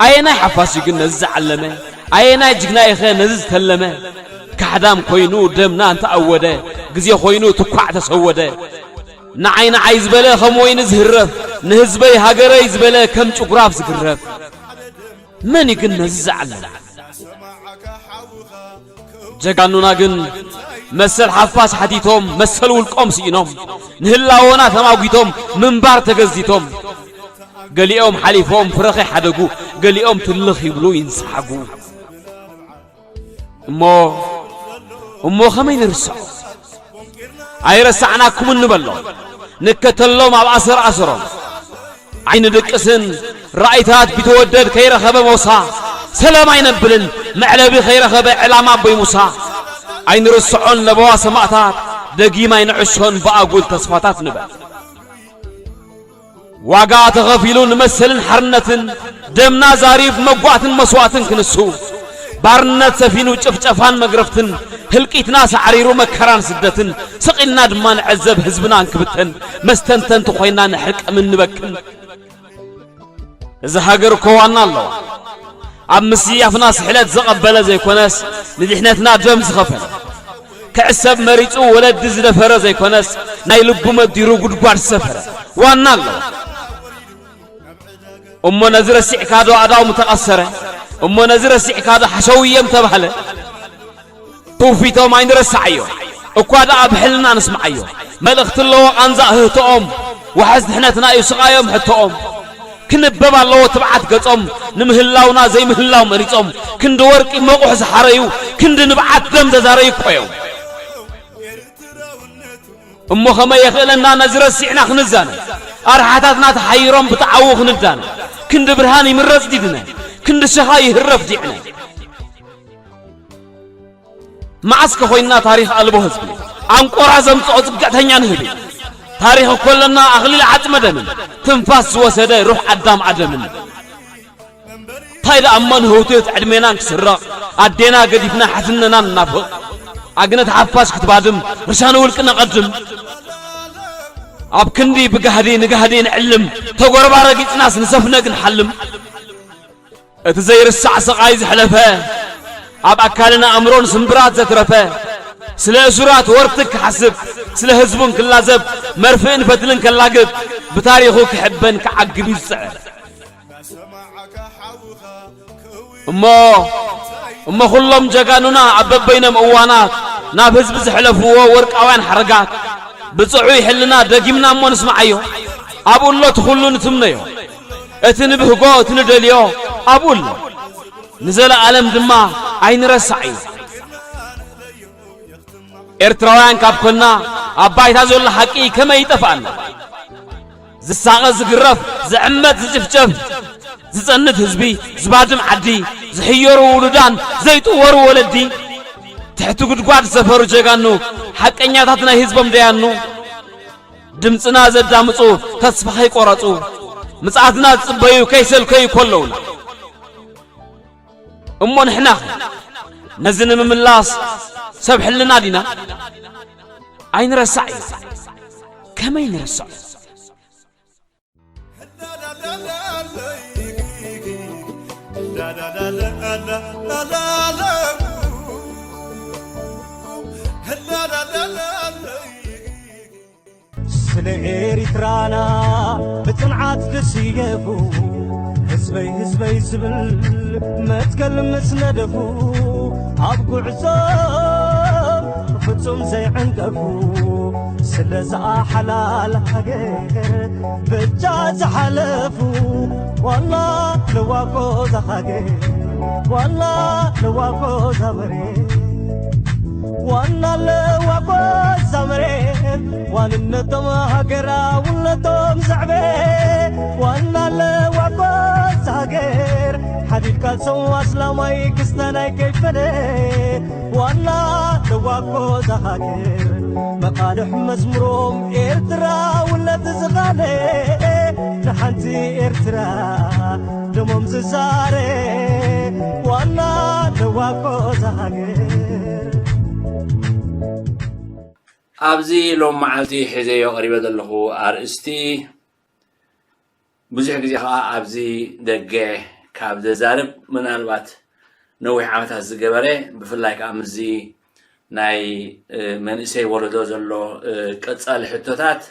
ኣየናይ ሓፋሽ ግን ነዚ ዝዓለመ ኣየናይ ጅግና ኢኸ ነዚ ዝተለመ ካሕዳም ኮይኑ ደምና እንተኣወደ ግዜ ኮይኑ ትኳዕ ተሰወደ። ንዓይ ንዓይ ዝበለ ከም ወይኒ ዝህረፍ፣ ንህዝበይ ሃገረይ ዝበለ ከም ጭጉራፍ ዝግረፍ። መን እዩ ግን ነዚ ዝዓለመ? ጀጋኑና ግን መሰል ሓፋሽ ሓቲቶም፣ መሰል ውልቆም ስኢኖም፣ ንህላወና ተማጒቶም፣ ምንባር ተገዚቶም። ገሊኦም ሓሊፎም ፍረ ከይሓደጉ፣ ገሊኦም ትልኽ ይብሉ ይንሰሓጉ። እሞ፣ እሞ ከመይ ንርስዖ? ኣይረሳዕናኩምን ንበሎም፣ ንከተሎም ኣብ ኣሰር ኣሰሮም። ኣይንድቅስን ራእይታት ቢተወደድ ከይረኸበ ሞሳ፣ ሰላም ኣይነብልን መዕለቢ ከይረኸበ ዕላማ ኣቦይ ሙሳ። ኣይንርስዖን ለበዋ ሰማእታት፣ ደጊም ኣይንዕሾን ብኣጉል ተስፋታት ንበል። ዋጋ ተኸፊሉ ንመሰልን ሓርነትን፣ ደምና ዛርዩ ብመጓእትን መስዋእትን ክንሱ። ባርነት ሰፊኑ ጭፍጨፋን መግረፍትን፣ ህልቂትና ሳዕሪሩ መከራን ስደትን፣ ስቕ ኢልና ድማ ንዕዘብ ህዝብና እንክብተን፣ መስተንተንቲ ኮይና ንሕርቅምን ንበክን። እዛ ሃገር እኮ ዋና ኣለዋ። ኣብ ምስያፍና ስሕለት ዘቐበለ ዘይኮነስ፣ ንድሕነትና ደም ዝኸፈለ። ክዕሰብ መሪጹ ወለዲ ዝደፈረ ዘይኮነስ፣ ናይ ልቡ መዲሩ ጉድጓድ ዝሰፈረ ዋና ኣለዎ። እሞ ነዚ ረሲዕካ ዶ ኣእዳው ምተቐሰረ? እሞ ነዚ ረሲዕካ ዶ ሓሸውየ ምተባህለ? ትውፊቶም ኣይንረስዓዮ፣ እኳ ደኣ ብሕልና ንስምዓዮ። መልእኽቲ ኣለዎ ቃንዛ እህትኦም፣ ዋሕስ ድሕነትና እዩ ስቓዮም ሕቶኦም። ክንበብ ኣለዎ ትብዓት ገጾም፣ ንምህላውና ዘይምህላው መሪጾም። ክንዲ ወርቂ መቑሕ ዝሓረዩ፣ ክንዲ ንብዓት ደም ዘዛረዩ እኮ እዮም። እሞ ኸመይ የኽእለና ነዚ ረሲዕና ክንዛነ? ኣርሓታትና ተሓይሮም ብተዓዉ ክንዳነ። ክንዲ ብርሃን ይምረጽ ዲድነ፣ ክንዲ ሸኻ ይህረፍ ዲዕነ። መዓስ ከ ኮይንና ታሪኽ ኣልቦ ህዝቢ? ኣንቆራ ዘምጽኦ ጽግዕተኛ ንህቢ። ታሪኽ እኮ ኣለና ኣኽሊል ዓጽመ ደምን፣ ትንፋስ ዝወሰደ ሩሕ ኣዳም ኣደምን። እንታይ ደኣ እሞ ንህውትት ዕድሜናን ክስረቕ፣ ኣዴና ገዲፍና ሓትነና ንናፍቕ። ኣግነት ሓፋሽ ክትባድም፣ ርሻ ንውልቂ ነቐድም። ኣብ ክንዲ ብጋህዲ ንጋህዲ ንዕልም፣ ተጎርባ ረጊጽናስ ንሰፍነግ ንሓልም። እቲ ዘይርሳዕ ስቓይ ዝሕለፈ፣ ኣብ ኣካልን ኣእምሮን ስምብራት ዘትረፈ፣ ስለ እሱራት ወርትግ ክሓስብ፣ ስለ ህዝቡን ክላዘብ፣ መርፍእን ፈትልን ከላግብ፣ ብታሪኹ ክሕበን ክዓግብ እዩ ዝጽዕር። እሞ፣ እሞ ኩሎም ጀጋኑና ኣብ በበይኖም እዋናት ናብ ህዝቢ ዘሕለፍዎ ወርቃውያን ሓረጋት፣ ብጽዑይ ሕልና ደጊምና እሞ ንስምዓዮ። ኣብኡ ኣሎ እቲ ኩሉ ንትምነዮ። እቲ ንብህጎ፣ እቲ ንደልዮ ኣብኡ ኣሎ። ንዘለኣለም ድማ ኣይንረሳዕዮ። ኤርትራውያን ካብ ኮና፣ ኣብ ባይታ ዘሎ ሓቂ ከመይ ይጠፍኣና? ዝሳቐ፣ ዝግረፍ፣ ዝዕመት፣ ዝጭፍጨፍ፣ ዝጸንት ህዝቢ፣ ዝባድም ዓዲ፣ ዝሕየሩ ውሉዳን ዘይጥወሩ ወለዲ፣ ትሕቲ ጉድጓድ ዝሰፈሩ ጀጋኑ፣ ሓቀኛታት ናይ ህዝቦም ደያኑ፣ ድምጽና ዘዳምጹ ተስፋ ከይቆረጹ፣ ምጽኣትና ዝጽበዩ ከይሰልከዩ እኮ ኣለዉና። እሞ ንሕናኸ ነዚ ንምምላስ ሰብ ሕልና ዲና? ኣይንረሳዕ እዩ። ከመይ ንረስዖ? ስለ ኤሪትራና ብጽንዓት ዝስየፉ፣ ህዝበይ ህዝበይ ዝብል መትከል ምስ ነደፉ፣ ኣብ ጉዕዞ ፍጹም ዘይዕንቀፉ፣ ስለዛ ሓላል ሃገር በጃ ዝሓለፉ፣ ዋና ለዋቆ ዛሃገር፣ ዋና ለዋቆ ዛመሬት፣ ዋና ለዋቆ ዛመሬት፣ ዋንነቶም ሃገራውነቶም ዘዕበ፣ ዋና ለዋቆ ዛሃገር፣ ሓዲድ ቃልሶም ኣስላማይ ክስታናይ ከይፈለ፣ ዋና ለዋቆ ዛሃገር፣ መቓልሕ መዝሙሮም ኤርትራውነት ዝቓለ፣ ንሓንቲ ኤርትራ ደሞም ዝዛረ፣ ዋና ለዋቆ ዛሃገር። ኣብዚ ሎም መዓልቲ ሒዘዮ ቀሪበ ዘለኹ ኣርእስቲ፣ ብዙሕ ግዜ ኸዓ ኣብዚ ደገ ካብ ዘዛርብ፣ ምናልባት ነዊሕ ዓመታት ዝገበረ፣ ብፍላይ ከዓ ምስዚ ናይ መንእሰይ ወለዶ ዘሎ ቀፃሊ ሕቶታት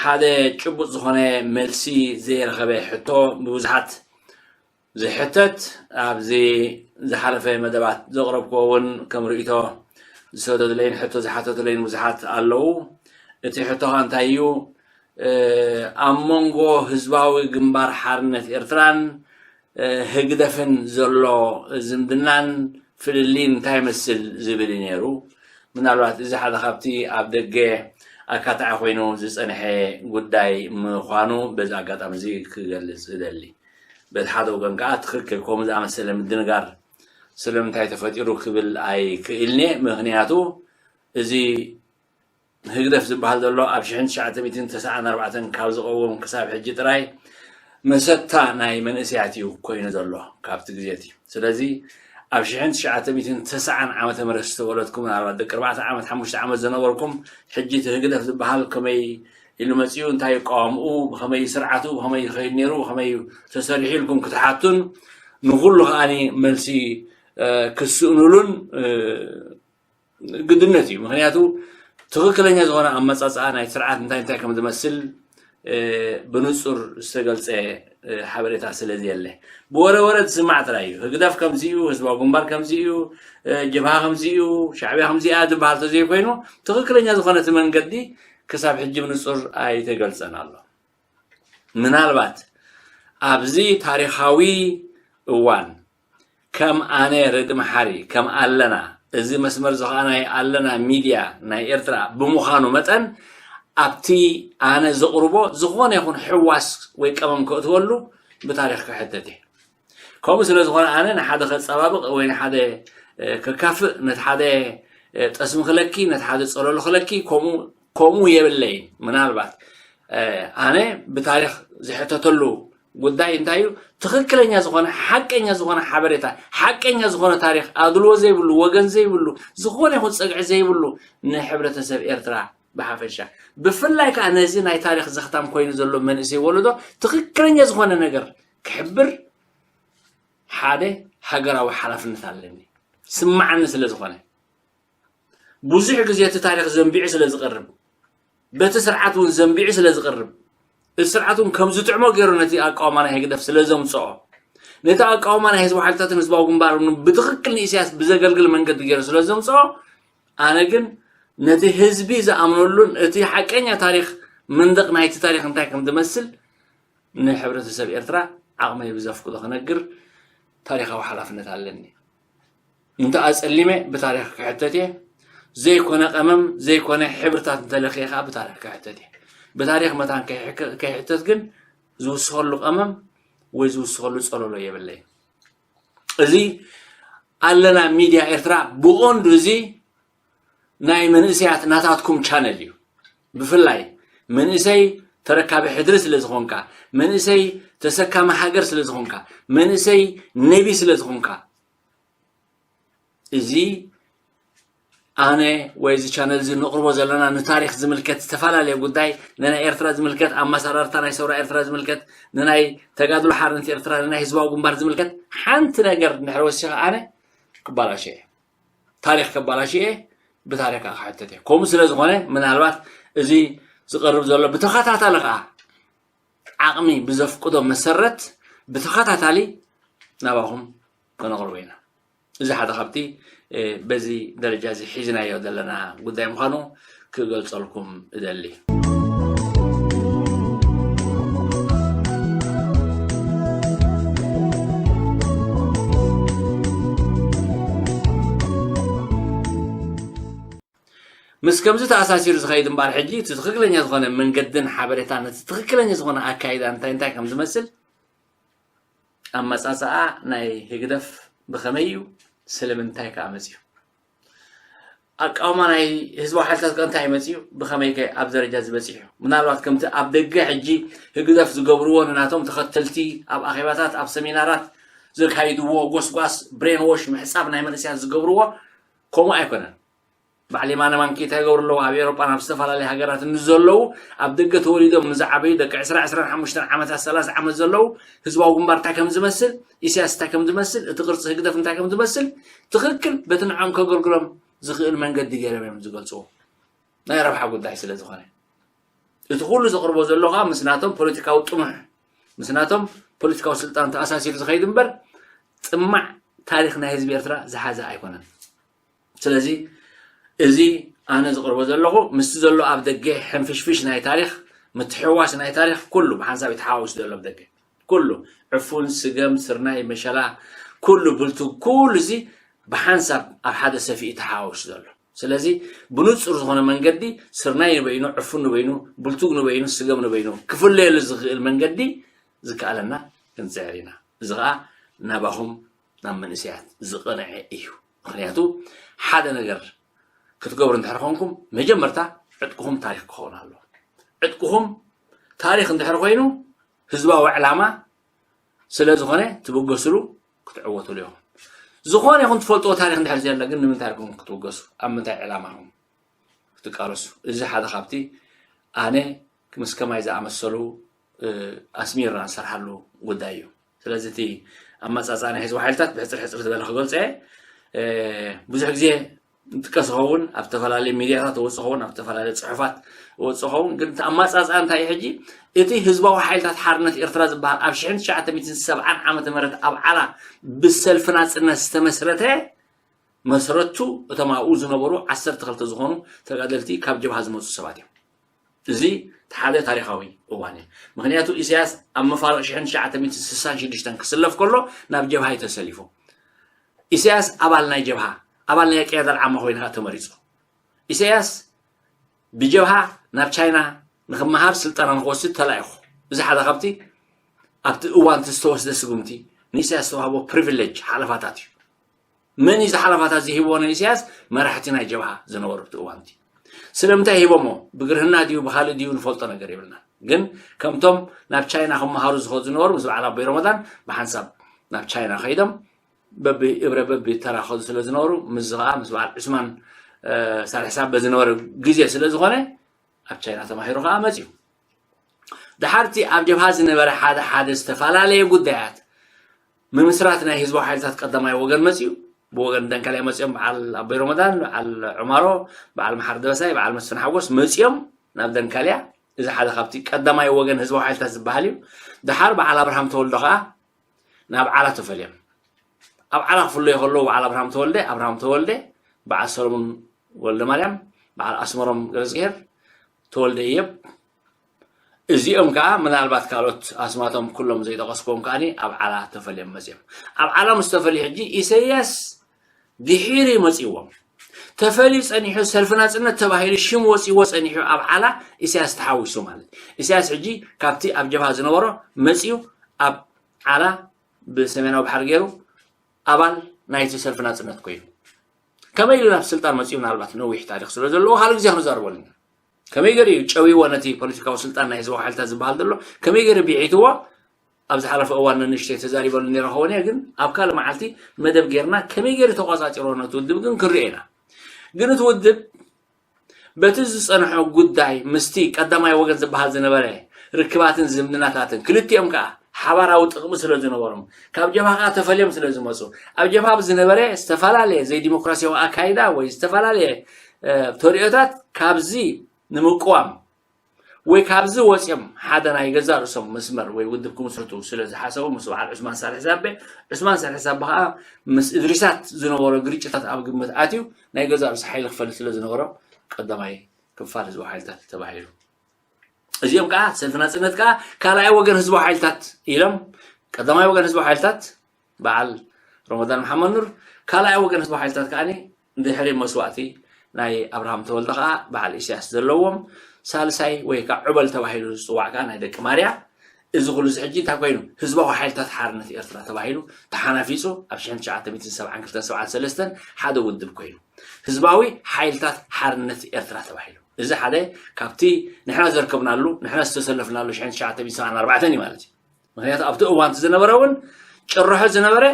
ሓደ ጭቡጥ ዝኾነ መልሲ ዘይረኸበ ሕቶ፣ ብብዙሓት ዝሕተት፣ ኣብዚ ዝሓለፈ መደባት ዘቕረብክዎ እውን ከም ርእይቶ ዝሰደዱለይን ሕቶ ዝሓተቱለይን ብዙሓት ኣለዉ። እቲ ሕቶ ኸኣ እንታይ እዩ? ኣብ መንጎ ህዝባዊ ግንባር ሓርነት ኤርትራን ህግደፍን ዘሎ ዝምድናን ፍልልይን እንታይ ይመስል ዝብል እዩ ነይሩ። ምናልባት እዚ ሓደ ካብቲ ኣብ ደገ ኣካታዒ ኮይኑ ዝጸንሐ ጉዳይ ምዃኑ በዚ ኣጋጣሚ እዚ ክገልጽ እደሊ። በቲ ሓደ ወገን ከኣ ትኽክል፣ ከምኡ ዝኣመሰለ ምድንጋር ስለምንታይ ተፈጢሩ ክብል ኣይክእልን'የ። ምኽንያቱ እዚ ህግደፍ ዝበሃል ዘሎ ኣብ ሽሕን ትሽዓተ ሚእትን ተስዓን ኣርባዕተን ካብ ዝቐውም ክሳብ ሕጂ ጥራይ መሰታ ናይ መንእሰያት እዩ ኮይኑ ዘሎ ካብቲ ግዜ እቲ። ስለዚ ኣብ ሽሕን ትሽዓተ ሚእትን ተስዓን ዓመተ ምህረት ዝተወለድኩም፣ ምናልባት ደቂ ኣርባዕተ ዓመት፣ ሓሙሽተ ዓመት ዝነበርኩም፣ ሕጂ እቲ ህግደፍ ዝበሃል ከመይ ኢሉ መጺኡ፣ እንታይ ይቃወምኡ፣ ብኸመይ ስርዓቱ፣ ብኸመይ ይኸይድ ነይሩ፣ ብኸመይ እዩ ተሰሪሑ ኢልኩም ክትሓቱን ንኹሉ ከኣኒ መልሲ እ፣ ክስእኑሉን እ፣ ግድነት እዩ። ምኽንያቱ ትኽክለኛ ዝኾነ ኣመጻጽኣ ናይ ስርዓት እንታይ እንታይ ከም ዝመስል እ፣ ብንጹር ዝተገልጸ እ፣ ሓበሬታ ስለ ዘየለ፣ ብወረ ወረ ዝስማዕ ጥራይ እዩ። ህግደፍ ከምዚ እዩ፣ ህዝባዊ ግንባር ከምዚ እዩ፣ እ፣ ጀብሃ ከምዚ እዩ፣ ሻዕብያ ከምዚ እያ ዝበሃል ተዘይኮይኑ፣ ትኽክለኛ ዝኾነ እቲ መንገዲ ክሳብ ሕጂ ብንጹር ኣይተገልጸን ኣሎ። ምናልባት ኣብዚ ታሪኻዊ እዋን ከም ኣነ ረዲ መሓሪ፣ ከም ኣለና፣ እዚ መስመር እዚ ኸኣ ናይ ኣለና ሚድያ ናይ ኤርትራ ብምዃኑ መጠን፣ ኣብቲ ኣነ ዘቕርቦ ዝኾነ ይኹን ሕዋስ ወይ ቀመም ከእትወሉ ብታሪኽ ክሕተት እየ። ከምኡ ስለ ዝኾነ ኣነ ንሓደ ከጸባብቕ ወይ ንሓደ እ፣ ከካፍእ፣ ነቲ ሓደ እ፣ ጠስሚ ክለኪ፣ ነቲ ሓደ ጸለሉ ክለኪ፣ ከምኡ ከምኡ የብለይን። ምናልባት እ፣ ኣነ ብታሪኽ ዝሕተተሉ ጉዳይ እንታይ እዩ? ትኽክለኛ ዝኾነ፣ ሓቀኛ ዝኾነ ሓበሬታ፣ ሓቀኛ ዝኾነ ታሪኽ፣ ኣድልዎ ዘይብሉ፣ ወገን ዘይብሉ፣ ዝኾነ ይኹን ጸግዒ ዘይብሉ ንሕብረተሰብ ኤርትራ ብሓፈሻ፣ ብፍላይ ከኣ ነዚ ናይ ታሪኽ ዘኽታም ኮይኑ ዘሎ መንእሰይ ወለዶ ትኽክለኛ ዝኾነ ነገር ክሕብር ሓደ ሃገራዊ ሓላፍነት ኣለኒ፣ ስማዓኒ ስለ ዝኾነ። ብዙሕ ግዜ እቲ ታሪኽ ዘንቢዑ ስለ ዝቐርብ፣ በቲ ስርዓት እውን ዘንቢዑ ስለ ዝቐርብ፣ እቲ ስርዓት እውን ከም ዝጥዕሞ ገይሩ ነቲ ኣቃውማ ናይ ህግደፍ ስለ ዘምጽኦ፣ ነቲ ኣቃውማ ናይ ህዝባዊ ሓይልታትን ህዝባዊ ግንባርን እውን ብትኽክል ንኢሳያስ ብዘገልግል መንገዲ ገይሩ ስለ ዘምጽኦ፣ ኣነ ግን ነቲ ህዝቢ ዝኣምነሉን እቲ ሓቀኛ ታሪኽ መንደቕ ናይቲ ታሪኽ እንታይ ከም ዝመስል ንሕብረተሰብ ኤርትራ ዓቕመይ ብዘፍቅዶ ክነግር ታሪኻዊ ሓላፍነት ኣለኒ። እንተ ኣጸሊመ ብታሪኽ ክሕተት እየ። ዘይኮነ ቀመም፣ ዘይኮነ ሕብርታት እንተለኽየ ከኣ ብታሪኽ ክሕተት እየ። ብታሪኽ መታን ከይሕከ-፣ ከይሕተት ግን ዝውስኸሉ ቀመም ወይ ዝውስኸሉ ጸለሎ የብለይን። እዚ ኣለና ሚድያ ኤርትራ ብቐንዱ እዚ ናይ መንእሰያት ናታትኩም ቻነል እዩ። ብፍላይ መንእሰይ ተረካቢ ሕድሪ ስለ ዝኾንካ፣ መንእሰይ ተሰካሚ ሃገር ስለ ዝኾንካ፣ መንእሰይ ነቢ ስለ ዝኾንካ፣ እዚ ኣነ ወይ እዚ ቻነል እዚ ነቕርቦ ዘለና ንታሪኽ ዝምልከት ዝተፈላለየ ጉዳይ፣ ንናይ ኤርትራ ዝምልከት፣ ኣመሰራርታ ናይ ሰውራ ኤርትራ ዝምልከት፣ ንናይ ተጋድሎ ሓርነት ኤርትራ፣ ንናይ ህዝባዊ ግንባር ዝምልከት ሓንቲ ነገር እንድሕር ወሲኸ ኣነ ክባላሸ እየ። ታሪኽ ከባላሽየ ብታሪኽ ከዓ ክሕተት እየ። ከምኡ ስለ ዝኾነ ምናልባት እዚ ዝቐርብ ዘሎ ብተኸታታሊ ከዓ ዓቕሚ ብዘፍቅዶ መሰረት ብተኸታታሊ ናባኹም ከነቕርቦ ኢና። እዚ ሓደ ካብቲ እ፣ በዚ ደረጃ እዚ ሒዝናዮ ዘለና ጉዳይ ምዃኑ ክገልጸልኩም እደሊ። ምስ ከምዚ ተኣሳሲሩ ዝኸይድ እምበኣር፣ ሕጂ እቲ ትኽክለኛ ዝኾነ መንገድን ሓበሬታን፣ እቲ ትኽክለኛ ዝኾነ ኣካይዳ እንታይ እንታይ ከም ዝመስል፣ ኣመጻጽኣ ናይ ህግደፍ ብኸመይ እዩ? ስለምንታይ ከኣ መጺኡ? ኣቃውማ ናይ ህዝባዊ ሓይልታት ከ እንታይ መጺኡ? ብኸመይ ከ ኣብ ደረጃ ዝበጺሑ? ምናልባት ከምቲ ኣብ ደገ ሕጂ ህግደፍ ዝገብርዎ ንናቶም ተኸተልቲ ኣብ ኣኼባታት፣ ኣብ ሰሚናራት ዘካይድዎ ጎስጓስ፣ ብሬን ዎሽ፣ ምሕጻብ ናይ መንእሰያት ዝገብርዎ ከምኡ ኣይኮነን። በዓል የማነ ማንኪ እንታይ ይገብሩ ኣለዉ? ኣብ ኤውሮጳን ኣብ ዝተፈላለዩ ሃገራትን ንዘለዉ ኣብ ደገ ተወሊዶም ንዝዓበዩ ደቂ ዕስራ፣ ዕስራን ሓሙሽተን ዓመታት፣ ሰላሳ ዓመት ዘለዉ ህዝባዊ ግንባር እንታይ ከም ዝመስል፣ ኢሳያስ እንታይ ከም ዝመስል፣ እቲ ቅርጺ ህግደፍ እንታይ ከም ዝመስል ትኽክል በቲ ንዕኦም ከገልግሎም ዝኽእል መንገዲ ገይሮም እዮም ዝገልፅዎ፣ ናይ ረብሓ ጉዳይ ስለ ዝኾነ። እቲ ኩሉ ዘቕርቦ ዘሎ ከዓ ምስ ናቶም ፖለቲካዊ ጥሙሕ፣ ምስ ናቶም ፖለቲካዊ ስልጣን ተኣሳሲሩ ዝኸይድ እምበር፣ ጥማዕ ታሪኽ ናይ ህዝቢ ኤርትራ ዝሓዘ ኣይኮነን። ስለዚ እዚ ኣነ ዝቕርቦ ዘለኹ ምስቲ ዘሎ ኣብ ደገ ሕንፍሽፍሽ ናይ ታሪኽ፣ ምትሕዋስ ናይ ታሪኽ፣ ኩሉ ብሓንሳብ እዩ ተሓዋዊሱ ዘሎ ኣብ ደገ። ኩሉ ዕፉን፣ ስገም፣ ስርናይ፣ መሸላ፣ ኩሉ ብልቱ፣ ኩሉ እዚ ብሓንሳብ ኣብ ሓደ ሰፊ እዩ ተሓዋዊሱ ዘሎ። ስለዚ ብንጹር ዝኾነ መንገዲ ስርናይ ንበይኑ፣ ዕፉን ንበይኑ፣ ብልቱግ ንበይኑ፣ ስገም ንበይኑ ክፍለየሉ ዝኽእል መንገዲ ዝከኣለና ክንጽዕር ኢና። እዚ ኸኣ ናባኹም ናብ መንእሰያት ዝቐንዐ እዩ። ምኽንያቱ ሓደ ነገር ክትገብሩ እንድሕር ኮንኩም መጀመርታ ዕጥቅኹም ታሪኽ ክኸውን ኣለዎ። ዕጥቅኹም ታሪኽ እንድሕር ኮይኑ ህዝባዊ ዕላማ ስለ ዝኾነ ትብገስሉ ክትዕወትሉ ኢኹም። ዝኾነ ይኹን ትፈልጥዎ ታሪኽ እንድሕር ዘየለ ግን ንምንታይ ኢኹም ክትብገሱ? ኣብ ምንታይ ዕላማ ኢኹም ክትቃለሱ? እዚ ሓደ ካብቲ ኣነ ምስ ከማይ ዝኣመሰሉ ኣስሚርና ንሰርሓሉ ጉዳይ እዩ። ስለዚ እቲ ኣመፃፅኣ ናይ ህዝቢ ሓይልታት ብሕፅር ሕፅር ዝበለ ክገልፀ ብዙሕ ግዜ ንጥቀስ ኸውን ኣብ ዝተፈላለዩ ሚዲያታት ወፅ ኸውን ኣብ ዝተፈላለዩ ፅሑፋት ወፅ ኸውን ግን ኣማፃፃ እንታይ ሕጂ እቲ ህዝባዊ ሓይልታት ሓርነት ኤርትራ ዝበሃል ኣብ ሽሕን ትሽዓተ ሚእትን ሰብዓን ዓመተ ምህረት ኣብ ዓላ ብሰልፊ ናፅነት ዝተመስረተ መስረቱ እቶም ኣብኡ ዝነበሩ ዓሰርተ ክልተ ዝኾኑ ተጋደልቲ ካብ ጀብሃ ዝመፁ ሰባት እዮም። እዚ ሓደ ታሪኻዊ እዋን እዩ። ምክንያቱ ኢሳያስ ኣብ መፋርቕ ሽሕን ትሽዓተ ሚእትን ስሳን ሽዱሽተን ክስለፍ ከሎ ናብ ጀብሃ እዩ ተሰሊፉ። ኢሳያስ ኣባል ናይ ጀብሃ ኣባል ናይ ቅያዳ ዓማ ኮይኑ ተመሪፁ። ኢሳያስ ብጀብሃ ናብ ቻይና ንክመሃር ስልጠና ንክወስድ ተላኢኹ። እዚ ሓደ ካብቲ ኣብቲ እዋን ዝተወስደ ስጉምቲ ንኢሳያስ ዝተዋህቦ ፕሪቪሌጅ ሓለፋታት እዩ። መን እዩ ዝሓለፋታት ዝሂብዎ ንኢሳያስ? መራሕቲ ናይ ጀብሃ ዝነበሩ ኣብቲ እዋንቲ። ስለምንታይ ሂቦሞ? ብግርህና ድዩ ብካልእ ድዩ ንፈልጦ ነገር የብልና። ግን ከምቶም ናብ ቻይና ክመሃሩ ዝኸዱ ዝነበሩ ምስ በዓል ኣቦይ ረመዳን ብሓንሳብ ናብ ቻይና ከይዶም በቢ እብረ በቢ ተራ ከዱ ስለ ዝነበሩ ምስዚ ከዓ ምስ በዓል ዑስማን ሳልሕ ሳበ ዝነበረ ግዜ ስለ ዝኾነ ኣብ ቻይና ተማሂሩ ከዓ መፅዩ። ድሓርቲ ኣብ ጀብሃ ዝነበረ ሓደ ሓደ ዝተፈላለየ ጉዳያት ምምስራት ናይ ህዝባዊ ሓይልታት ቀዳማይ ወገን መፅዩ። ብወገን ደንካልያ መፅዮም በዓል ኣቦይ ረመዳን፣ በዓል ዑማሮ፣ በዓል መሓር ደበሳይ፣ በዓል መስፍን ሓጎስ መፅዮም ናብ ደንካልያ። እዚ ሓደ ካብቲ ቀዳማይ ወገን ህዝባዊ ሓይልታት ዝበሃል እዩ። ድሓር በዓል ኣብርሃም ተወልዶ ከዓ ናብ ዓላ ተፈልዮም። ኣብ ዓላ ክፍለዩ ከለዉ በዓል ኣብርሃም ተወልደ ኣብርሃም ተወልደ፣ በዓል ሰሎሞን ወልደ ማርያም፣ በዓል ኣስመሮም ገረዝግሄር፣ ተወልደ እየብ፣ እዚኦም ከዓ ምናልባት ካልኦት ኣስማቶም ኩሎም ዘይጠቐስክዎም ከዓ ኣብ ዓላ ተፈልዮም መፅዮም። ኣብ ዓላ ምስ ተፈልዩ ሕጂ ኢሰያስ ድሒሩ መፅዎም። ተፈልዩ ፀኒሑ ሰልፊ ናፅነት ተባሂሉ ሽም ወፂዎ ፀኒሑ ኣብ ዓላ ኢሳያስ ተሓዊሱ ማለት ኢሳያስ ሕጂ ካብቲ ኣብ ጀብሃ ዝነበሮ መፅዩ ኣብ ዓላ ብሰሜናዊ ባሕሪ ገይሩ ኣባል ናይቲ ሰልፊ ናፅነት ኮይኑ ከመይ ኢሉ ናብ ስልጣን መፅኡ ምናልባት ነዊሕ ታሪክ ስለ ዘለዎ ካልእ ግዜ ክንዛረበሉ ኢና። ከመይ ገይሩ እዩ ጨዊዎ ነቲ ፖለቲካዊ ስልጣን ናይ ህዝባዊ ሓይልታት ዝበሃል ዘሎ ከመይ ገይሩ ቢዒትዎ ኣብ ዝሓለፈ እዋን ንንሽተይ ተዛሪበሉ ነይረ ክኸውን እየ ግን ኣብ ካልእ መዓልቲ መደብ ጌርና ከመይ ገይሩ ተቆፃፂሮ ነቲ ውድብ ግን ክንሪኦ ኢና። ግን እቲ ውድብ በቲ ዝፀንሖ ጉዳይ ምስቲ ቀዳማይ ወገን ዝበሃል ዝነበረ ርክባትን ዝምድናታትን ክልቲኦም ከዓ ሓባራዊ ጥቕሚ ስለ ዝነበሮም ካብ ጀብሃ ከዓ ተፈልዮም ስለ ዝመፁ ኣብ ጀብሃ ብዝነበረ ዝተፈላለየ ዘይዲሞክራሲያዊ ኣካይዳ ወይ ዝተፈላለየ ተሪኦታት ካብዚ ንምቅዋም ወይ ካብዚ ወፅዮም ሓደ ናይ ገዛ ርእሶም መስመር ወይ ውድብ ክምስርቱ ስለ ዝሓሰቡ ምስ በዓል ዑስማን ሳልሕ ሳቤ ዑስማን ሳልሕ ሳቤ ከዓ ምስ እድሪሳት ዝነበሮ ግርጭታት ኣብ ግምት ኣትዩ ናይ ገዛ ርእሱ ሓይሊ ክፈልጥ ስለ ዝነበሮ ቀዳማይ ክፋል ህዝባዊ ሓይልታት ተባሂሉ። እዚኦም ከዓ ሰልፊ ናፅነት ከዓ ካልኣይ ወገን ህዝባዊ ሓይልታት ኢሎም ቀዳማይ ወገን ህዝባዊ ሓይልታት በዓል ረመዳን መሓመድ ኑር ካልኣይ ወገን ህዝባዊ ሓይልታት ከዓ ድሕሪ መስዋእቲ ናይ ኣብርሃም ተወልደ ከዓ በዓል ኢሳያስ ዘለዎም ሳልሳይ ወይ ከዓ ዑበል ተባሂሉ ዝፅዋዕ ከዓ ናይ ደቂ ማርያ እዚ ኩሉ እዚ ሕጂ እንታይ ኮይኑ ህዝባዊ ሓይልታት ሓርነት ኤርትራ ተባሂሉ ተሓናፊፁ ኣብ ሽሕን ትሽዓተ ሚእትን ሰብዓን ክልተን ሰብዓን ሰለስተን ሓደ ውድብ ኮይኑ ህዝባዊ ሓይልታት ሓርነት ኤርትራ ተባሂሉ እዚ ሓደ ካብቲ ንሕና ዘርከብናሉ ንሕና ዝተሰለፍናሉ ሽሕን ትሽዓተ ሚእትን ሰብዓን ኣርባዕተን እዩ ማለት እዩ። ምክንያቱ ኣብቲ እዋንቲ ዝነበረ እውን ጭርሖ ዝነበረ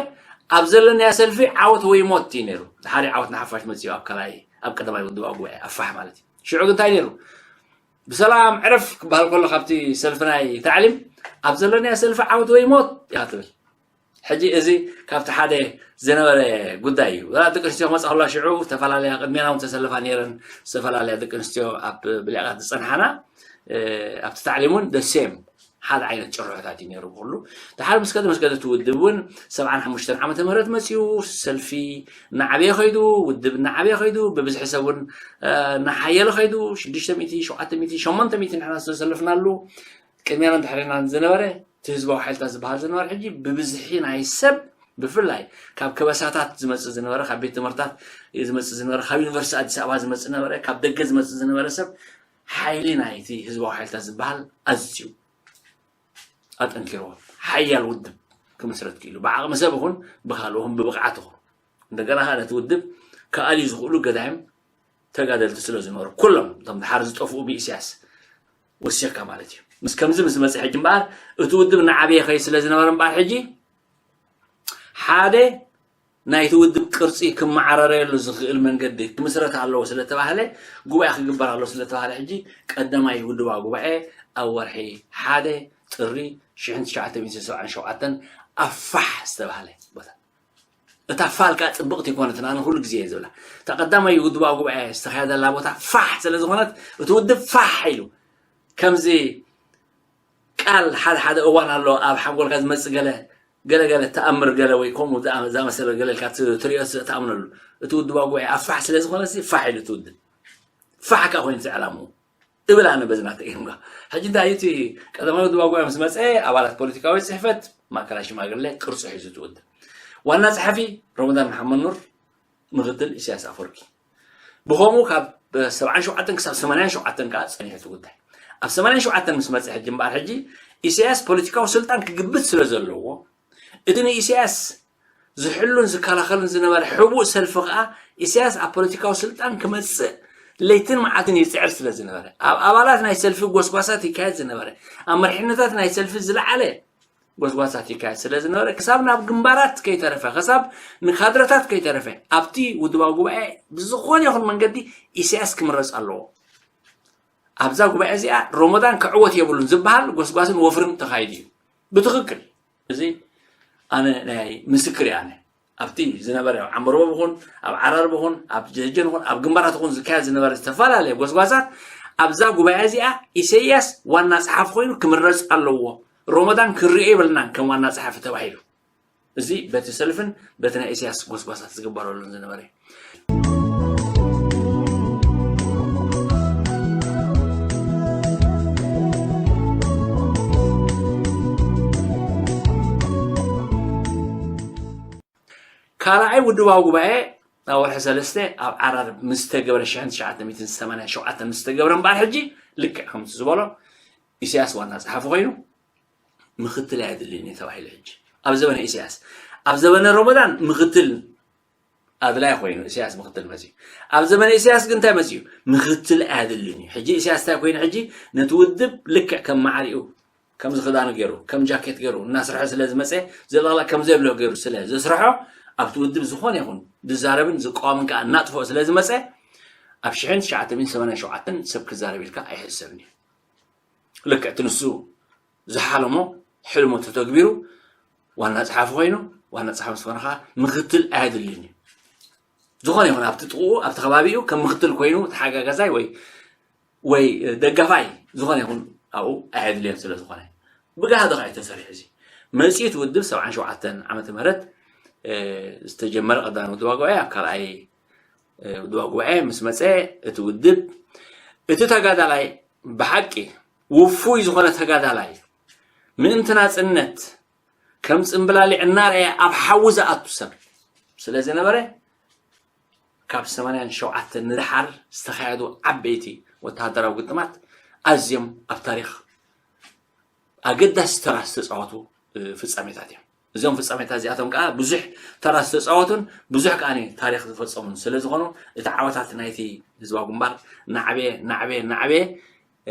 ኣብ ዘለናያ ሰልፊ ዓወት ወይ ሞት እዩ ነይሩ። ድሓሪ ዓወት ንሓፋሽ መፅኡ ኣብ ካልኣይ ኣብ ቀዳማይ ውድባዊ ጉባኤ ኣፋሕ ማለት እዩ። ሽዑ ግን እንታይ ነይሩ? ብሰላም ዕረፍ ክበሃል ከሎ ካብቲ ሰልፊ ናይ ታዕሊም ኣብ ዘለናያ ሰልፊ ዓወት ወይ ሞት ኢኻ ትብል። ሕጂ እዚ ካብቲ ሓደ ዝነበረ ጉዳይ እዩ። ወላ ደቂ ኣንስትዮ ክመፃ ከለዋ ሽዑ ዝተፈላለያ ቅድሜና እውን ተሰልፋ ነይረን፣ ዝተፈላለያ ደቂ ኣንስትዮ ኣብ ብሊቓት ዝፀንሓና ኣብቲ ታዕሊም እውን ደሴም ሓደ ዓይነት ጭርሖታት እዩ ነይሩ ብኩሉ። ድሓር ምስ ከደ ምስ ከደ እቲ ውድብ እውን ሰብዓን ሓሙሽተን ዓመተ ምህረት መፅዩ፣ ሰልፊ እናዓበየ ከይዱ፣ ውድብ እናዓበየ ከይዱ፣ ብብዝሒ ሰብ እውን እናሓየለ ከይዱ፣ ሽዱሽተ ሚእቲ ሸውዓተ ሚእቲ ሸሞንተ ሚእቲ ንሕና ዝተሰለፍናሉ ቅድሜናን ድሕሬናን ዝነበረ እቲ ህዝባዊ ሓይልታት ዝበሃል ዝነበረ ሕጂ ብብዝሒ ናይ ሰብ ብፍላይ ካብ ከበሳታት ዝመፅእ ዝነበረ ካብ ቤት ትምህርታት ዝመፅእ ዝነበረ ካብ ዩኒቨርሲቲ ኣዲስ ኣበባ ዝመፅእ ነበረ ካብ ደገ ዝመፅእ ዝነበረ ሰብ ሓይሊ ናይቲ ህዝባዊ ሓይልታት ዝበሃል ኣዝዩ ኣጠንኪርዎ ሓያል ውድብ ክምስረት ክኢሉ ብዓቕሚ ሰብ ይኹን ብካልእ ይኹን ብብቕዓት ይኹን እንደገና ከዓ ነቲ ውድብ ክኣልዩ ዝኽእሉ ገዳይም ተጋደልቲ ስለ ዝነበሩ ኩሎም እቶም ድሓር ዝጠፍኡ ብኢሳያስ ወሲኽካ ማለት እዩ። ምስ ከምዚ ምስ መፅእ ሕጂ እምበኣር እቲ ውድብ እናዓበየ ከይድ ስለ ዝነበረ እምበኣር ሕጂ ሓደ ናይቲ ውድብ ቅርፂ ክመዓረረየሉ ዝኽእል መንገዲ ክምስረት ኣለዎ ስለተባህለ ጉባኤ ክግበር ኣለዎ ስለተባህለ ሕጂ ቀዳማይ ውድባዊ ጉባኤ ኣብ ወርሒ ሓደ ጥሪ ሽሕን ትሽዓተ ሚእትን ሰብዓን ሸውዓተን ኣብ ፋሕ ዝተባህለ ቦታ እታ ፋል ከዓ ፅብቕቲ ይኮነትን ኣነ ኩሉ ግዜ እየ ዝብላ እታ ቀዳማይ ውድባዊ ጉባኤ ዝተካየደላ ቦታ ፋሕ ስለ ዝኾነት እቲ ውድብ ፋሕ ኢሉ ከምዚ ቃል ሓደ ሓደ እዋን ኣሎ ኣብ ሓንጎልካ ዝመፅእ ገለ ገለ ገለ ተኣምር ገለ ወይ ከምኡ ዝኣመሰለ ገለ ኢልካ ትሪኦ ትኣምነሉ እቲ ውድባዊ ጉባኤ ኣብ ፋሕ ስለ ዝኾነ ፋሕ ኢሉ እቲ ውድብ ፋሕ ከዓ ኮይኑ ዕላምኡ እብል ኣነ በዚ ናተይ ገምጋ ሕጂ እንታይ እዩ እቲ ቀዳማዊ ውድባዊ ጉባኤ ምስ መፀ ኣባላት ፖለቲካዊ ፅሕፈት ማእከላይ ሽማግለ ቅርፂ ሒዙ እቲ ውድብ ዋና ፀሓፊ ረመዳን መሓመድ ኑር ምክትል ኢሳያስ ኣፈወርቂ ብኸምኡ ካብ ሰብዓን ሸውዓተን ክሳብ ሰማንያን ሸውዓተን ከዓ ፀኒሑ እቲ ጉዳይ ኣብ ሰማንያን ሸውዓተን ምስ መፀ ሕጂ እምበኣር ሕጂ ኢሳያስ ፖለቲካዊ ስልጣን ክግብት ስለ ዘለዎ እቲ ንኢሳያስ ዝሕሉን ዝከላኸልን ዝነበረ ሕቡእ ሰልፊ ከዓ ኢሳያስ ኣብ ፖለቲካዊ ስልጣን ክመፅእ ለይትን መዓልትን ይፅዕር ስለ ዝነበረ ኣብ ኣባላት ናይ ሰልፊ ጎስጓሳት ይካየድ ዝነበረ ኣብ መርሒነታት ናይ ሰልፊ ዝለዓለ ጎስጓሳት ይካየድ ስለ ዝነበረ ክሳብ ናብ ግንባራት ከይተረፈ ክሳብ ንካድረታት ከይተረፈ ኣብቲ ውድባዊ ጉባኤ ብዝኾነ ይኹን መንገዲ ኢሳያስ ክምረፅ ኣለዎ ኣብዛ ጉባኤ እዚኣ ሮሞዳን ክዕወት የብሉን ዝበሃል ጎስጓስን ወፍርን ተኻይዱ እዩ ብትኽክል እዚ ኣነ ናይ ምስክር እየ ኣነ ኣብቲ ዝነበረ ኣብ ዓንበርቦ ብኹን ኣብ ዓራርብ ኹን ኣብ ጀጀን ኹን ኣብ ግንባራት ኹን ዝካየድ ዝነበረ ዝተፈላለየ ጎስጓሳት ኣብዛ ጉባኤ እዚኣ ኢሰያስ ዋና ጸሓፊ ኮይኑ ክምረጽ ኣለዎ ሮሞዳን ክንሪኦ የብልናን ከም ዋና ጸሓፊ ተባሂሉ እዚ በቲ ሰልፍን በቲ ናይ ኢሰያስ ጎስጓሳት ዝግበረሉን ዝነበረ ካልኣይ ውድባዊ ጉባኤ ኣብ ወርሒ ሰለስተ ኣብ ዓራርብ ምስ ተገብረ ሽሕን ትሽዓተ ሚእትን ሰማንያን ሸውዓተን ምስ ተገብረ እምበኣር ሕጂ ልክዕ ከምቲ ዝበሎ ኢሳያስ ዋና ጸሓፊ ኮይኑ ምኽትል ኣየድልይን እዩ ተባሂሉ ሕጂ ኣብ ዘበነ ኢሳያስ ኣብ ዘበነ ሮመዳን ምኽትል ኣድላይ ኮይኑ ኢሳያስ ምኽትል መፅዩ ኣብ ዘመነ ኢሳያስ ግን እንታይ መፅዩ ምኽትል ኣየድልን እዩ ሕጂ ኢሳያስ እንታይ ኮይኑ ሕጂ ነቲ ውድብ ልክዕ ከም ማዕሪኡ ከምዚ ክዳኑ ገይሩ ከም ጃኬት ገይሩ እናስርሐ ስለ ዝመፀ ዘለቕላ ከም ዘይብሎ ገይሩ ስለ ዘስርሖ ኣብቲ ውድብ ዝኾነ ይኹን ዝዛረብን ዝቃወምን ከዓ እናጥፍኦ ስለ ዝመፀ ኣብ ሽሕን ትሽዓተ ሚእትን ሰማንያን ሸውዓተን ሰብ ክዛረብ ኢልካ ኣይሕሰብን እዩ ልክዕ እቲ ንሱ ዝሓለሞ ሕልሙ ተተግቢሩ ዋና ጸሓፊ ኮይኑ ዋና ጸሓፊ ምስ ኮነ ከዓ ምክትል ኣየድልን እዩ ዝኾነ ይኹን ኣብቲ ጥቕኡ ኣብቲ ከባቢኡ ከም ምክትል ኮይኑ ተሓጋጋዛይ ወይ ወይ ደጋፋይ ዝኾነ ይኹን ኣብኡ ኣየድልዮን ስለ ዝኾነ ብጋህዲ ከዓ ተሰሪሑ እዚ መፅኡ እቲ ውድብ ሰብዓን ሸውዓተን ዓመተ ምህረት ዝተጀመረ ቀዳማይ ውድባ ጉባኤ ኣብ ካልኣይ ውድባ ጉባኤ ምስ መፀ እቲ ውድብ እቲ ተጋዳላይ ብሓቂ ውፉይ ዝኾነ ተጋዳላይ ምእንቲ ናፅነት ከም ፅምብላሊዕ እናረኣየ ኣብ ሓዊ ዝኣቱ ሰብ ስለ ዝነበረ ካብ ሰማንያን ሸውዓተን ንደሓር ዝተኻየዱ ዓበይቲ ወተሃደራዊ ግጥማት ኣዝዮም ኣብ ታሪኽ ኣገዳሲ ተራ ዝተፃወቱ ፍፃሜታት እዮም። እዞም ፍፃሜታት እዚኣቶም ከዓ ብዙሕ ተራ ዝተፃወቱን ብዙሕ ከዓ ታሪክ ዝፈፀሙን ስለ ዝኾኑ እቲ ዓወታት ናይቲ ህዝባዊ ግንባር ናዕበየ ናዕበየ ናዕበየ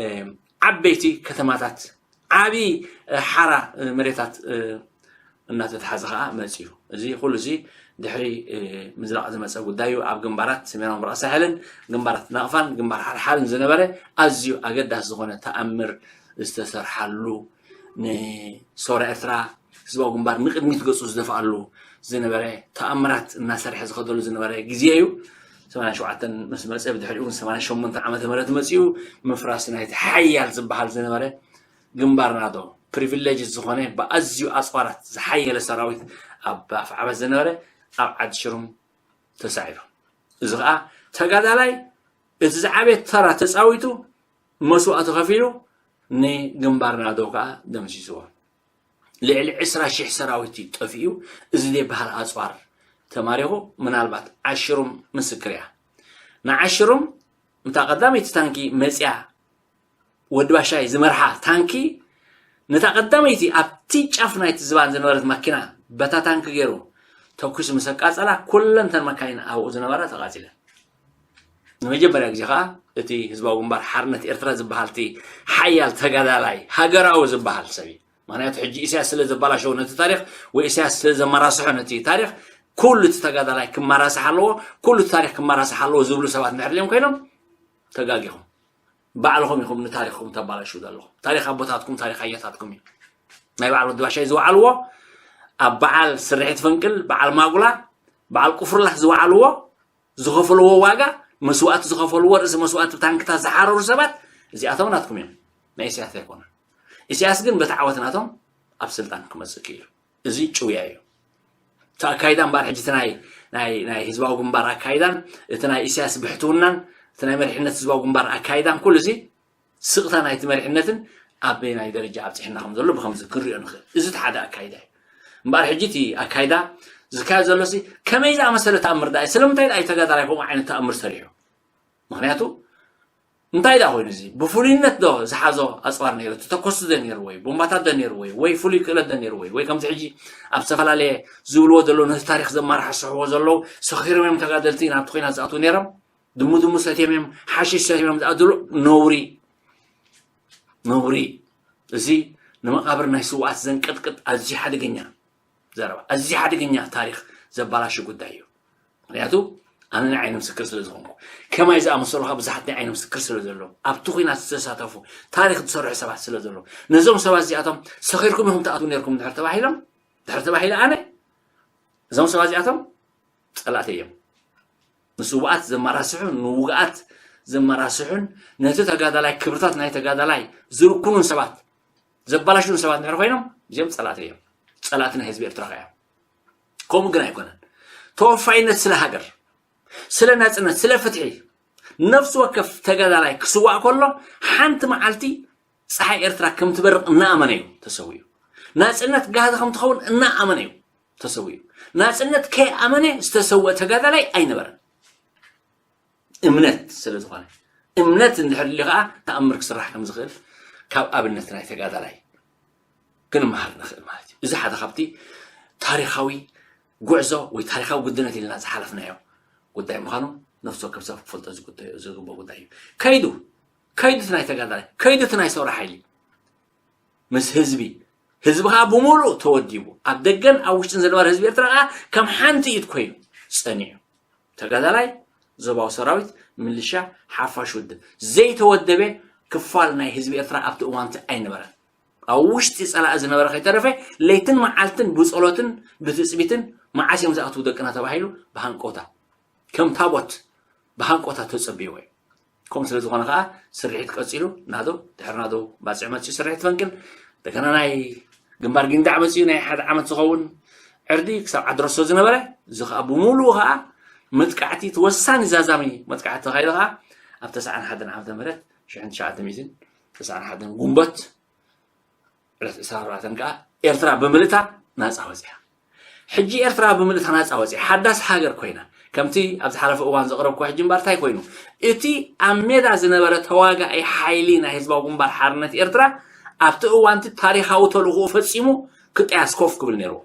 ዓበይቲ ከተማታት ዓብዪ ሓራ መሬታት እናተትሓዘ ከዓ መፅዩ። እዚ ኩሉ እዚ ድሕሪ ምዝላቕ ዝመፀ ጉዳይ እዩ። ኣብ ግንባራት ሰሜናዊ ምብራቕ ሳሕልን ግንባራት ናቕፋን ግንባር ሓርሓልን ዝነበረ ኣዝዩ ኣገዳሲ ዝኾነ ተኣምር ዝተሰርሓሉ ንሶርያ ኤርትራ ህዝባዊ ግንባር ንቕድሚት ገጹ ዝደፍኣሉ ዝነበረ፣ ተኣምራት እናሰርሐ ዝኸደሉ ዝነበረ ግዜ እዩ። ሰማንያ ሸውዓተ ምስ መጸ፣ ብድሕሪኡ እውን ሰማንያ ሸሞንተ ዓመተ ምህረት መጺኡ፣ ምፍራስ ናይቲ ሓያል ዝበሃል ዝነበረ ግንባር ናዶ፣ ፕሪቪሌጅ ዝኾነ ብኣዝዩ ኣጽዋራት ዝሓየለ ሰራዊት ኣብ ኣፍዓበት ዝነበረ ኣብ ዓዲ ሽሩም ተሳዒሩ። እዚ ኸኣ ተጋዳላይ እቲ ዝዓበየ ተራ ተጻዊቱ መስዋእቲ ከፊሉ ንግንባር ናዶ ከኣ ደምሲስዎ። ልዕሊ ዕስራ ሽሕ ሰራዊት እዩ ጠፊኡ። እዚ ዘይበሃል ኣጽዋር ተማሪኹ፣ ምናልባት ዓሽሩም ምስክር እያ። ንዓሽሩም እታ ቀዳመይቲ ታንኪ መጽያ ወዲ ባሻይ ዝመርሓ ታንኪ ነታ ቀዳመይቲ ኣብቲ ጫፍ ናይቲ ዝባን ዝነበረት ማኪና በታ ታንኪ ገይሩ ተኩሱ ምስ ኣቃጸላ፣ ኩለን እተን መካይን ኣብኡ ዝነበራ ተቓጺለን። ንመጀመርያ ግዜ ኸኣ እቲ ህዝባዊ ግንባር ሓርነት ኤርትራ ዝበሃል እቲ ሓያል ተጋዳላይ ሃገራዊ ዝበሃል ሰብ እዩ። ምኽንያቱ ሕጂ ኢሳያስ ስለ ዘባላሸዎ ነቲ ታሪኽ ወይ ኢሳያስ ስለ ዘመራስሖ ነቲ ታሪኽ፣ ኩሉ እቲ ተጋዳላይ ክመራስሕ ኣለዎ፣ ኩሉ እቲ ታሪኽ ክመራስሕ ኣለዎ ዝብሉ ሰባት እንድሕር ድዮም ኮይኖም፣ ተጋጊኹም። ባዕልኹም ኢኹም ንታሪኽኩም ተባላሽው ዘለኹም። ታሪኽ ኣቦታትኩም፣ ታሪኽ ኣያታትኩም እዩ። ናይ በዓል ወዲ ባሻይ ዝወዓልዎ፣ ኣብ በዓል ስርሒት ፈንቅል፣ በዓል ማጉላ፣ በዓል ቁፍርላህ ዝወዓልዎ፣ ዝኸፈልዎ ዋጋ፣ መስዋእቲ ዝኸፈልዎ፣ ርእሲ መስዋእቲ ታንክታት ዝሓረሩ ሰባት፣ እዚኣቶም ናትኩም እዮም። ናይ ኢሳያስ ኣይኮነን። ኢሳያስ ግን በቲ ዓወት ናቶም ኣብ ስልጣን ክመጽእ ክኢሉ። እዚ ጭውያ እዩ። እቲ ኣካይዳ እምበኣር ሕጂ እቲ ናይ፣ ናይ፣ ናይ ህዝባዊ ግንባር ኣካይዳን፣ እቲ ናይ ኢሳያስ ብሕትውናን፣ እቲ ናይ መሪሕነት ህዝባዊ ግንባር ኣካይዳን፣ ኩሉ እዚ ስቕታ ናይቲ መሪሕነትን ኣበየናይ ደረጃ ኣብፂሕና ከም ዘሎ ብኸምዚ ክንሪኦ ንኽእል። እዚ እቲ ሓደ ኣካይዳ እዩ። እምበኣር ሕጂ እቲ ኣካይዳ ዝካየድ ዘሎ ሲ ከመይ ዝኣመሰለ ተኣምር ደኣ እዩ? ስለምንታይ ደኣ እዩ ተጋዳላይ ከምኡ ዓይነት ተኣምር ሰሪሑ? ምኽንያቱ እንታይ ደኣ ኮይኑ እዚ? ብፍሉይነት ዶ ዝሓዞ ኣፅዋር ነይሩ? ተተኮሱ ዶ ነይሩ? ወይ ቦምባታት ዶ ነይሩ? ወይ፣ ወይ ፍሉይ ክእለት ዶ ነይሩ? ወይ፣ ወይ ከምዚ ሕጂ ኣብ ዝተፈላለየ ዝብልዎ ዘለዉ ነቲ ታሪኽ ዘመራሕስሕዎ ዘለዉ ሰኺሮም እዮም ተጋደልቲ ናብቲ ኲናት ዝኣትዉ ነይሮም? ድሙ ድሙ ሰትዮም እዮም፣ ሓሽሽ ሰትዮም እዮም ዝኣትዉ? ነውሪ፣ ነውሪ። እዚ ንመቓብር ናይ ስውኣት ዘንቀጥቅጥ ኣዝዩ ሓደገኛ ዘረባ፣ ኣዝዩ ሓደገኛ ታሪኽ ዘባላሹ ጉዳይ እዩ። ምኽንያቱ ኣነ ናይ ዓይኒ ምስክር ስለ ዝኾንኩ፣ ከማይ ዝኣመሰሉ ካብ ብዙሓት ናይ ዓይኒ ምስክር ስለ ዘለዉ፣ ኣብቲ ኲናት ዝተሳተፉ ታሪኽ ዝሰርሑ ሰባት ስለ ዘለዉ፣ ነዞም ሰባት እዚኣቶም ሰኺርኩም ኢኹም ትኣትዉ ነይርኩም እንድሕር ተባሂሎም፣ ድሕር ተባሂለ ኣነ፣ እዞም ሰባት እዚኣቶም ጸላእተይ እዮም። ንስውኣት ዘመራስሑን ንውግኣት ዘመራስሑን ነቲ ተጋዳላይ ክብርታት ናይ ተጋዳላይ ዝርኩኑን ሰባት ዘባላሽውን ሰባት እንድሕር ኮይኖም እዚኦም ጸላእተይ እዮም። ጸላእቲ ናይ ህዝቢ ኤርትራ ከ እዮም። ከምኡ ግን ኣይኮነን። ተወፋይነት ስለ ሃገር፣ ስለ ናጽነት፣ ስለ ፍትሒ ነፍሲ ወከፍ ተጋዳላይ ክስዋእ ከሎ ሓንቲ መዓልቲ ጸሓይ ኤርትራ ከም ትበርቕ እናኣመነ እዩ ተሰዊኡ። ናጽነት ጋህዲ ከም ትኸውን እናኣመነ እዩ ተሰዊኡ። ናጽነት ከይኣመነ ዝተሰወ ተጋዳላይ ኣይነበረን። እምነት ስለ ዝኾነ፣ እምነት እንድሕር ልዩ ከዓ ተኣምር ክስራሕ ከም ዝኽእል ካብ ኣብነት ናይ ተጋዳላይ ክንመሃር ንኽእል ማለት እዩ። እዚ ሓደ ካብቲ ታሪኻዊ ጉዕዞ ወይ ታሪኻዊ ግድነት ኢልና ዝሓለፍናዮ ጉዳይ ምዃኑ ነፍሲ ወከፍ ሰብ ክፈልጦ ዝግባእ ጉዳይ እዩ። ከይዱ፣ ከይዱ እቲ ናይ ተጋዳላይ፣ ከይዱ እቲ ናይ ሰውራ ሓይሊ ምስ ህዝቢ፣ ህዝቢ ከዓ ብምሉእ ተወዲቡ፣ ኣብ ደገን ኣብ ውሽጥን ዝነበረ ህዝቢ ኤርትራ ከዓ ከም ሓንቲ ኢድ ኮይኑ ጸኒዑ። ተጋዳላይ፣ ዞባዊ ሰራዊት፣ ምልሻ፣ ሓፋሽ ውድብ ዘይተወደበ ክፋል ናይ ህዝቢ ኤርትራ ኣብቲ እዋንቲ ኣይነበረን። ኣብ ውሽጢ ጸላኢ ዝነበረ ከይተረፈ ለይትን መዓልትን ብጸሎትን ብትጽቢትን መዓስ እዮም ዝኣትዉ ደቅና ተባሂሉ ብሃንቀውታ፣ ከም ታቦት ብሃንቀውታ ተጸብይዎ እዩ። ከምኡ ስለ ዝኾነ ከዓ ስርሒት ቀጺሉ፣ ናዶ ድሕሪ ናዶ ባጽዕ መጺኡ፣ ስርሒት ፈንቅል፣ እንደገና ናይ ግንባር ጊንዳዕ መጺኡ ናይ ሓደ ዓመት ዝኸውን ዕርዲ ክሳብ ዓድረሶ ዝነበረ፣ እዚ ከዓ ብምሉኡ ከዓ መጥቃዕቲ፣ እቲ ወሳኒ ዛዛሚ መጥቃዕቲ ተኻይዱ ከዓ ኣብ ተስዓን ሓደን ዓመተ ምህረት፣ ሽሕን ትሽዓተ ሚእትን ተስዓን ሓደን ጉንበት ዕለት ዕስራን ኣርባዕተን ከዓ ኤርትራ ብምልእታ ናጻ ወጺኣ። ሕጂ ኤርትራ ብምልእታ ናጻ ወጺኣ፣ ሓዳስ ሃገር ኮይና፣ ከምቲ ኣብ ዝሓለፈ እዋን ዘቕረብኩዎ ሕጂ እምበር እንታይ ኮይኑ፣ እቲ ኣብ ሜዳ ዝነበረ ተዋጋኢ ሓይሊ ናይ ህዝባዊ ግንባር ሓርነት ኤርትራ ኣብቲ እዋንቲ ታሪኻዊ ተልእኾኡ ፈጺሙ ክጠያስ ኮፍ ክብል ነይርዎ።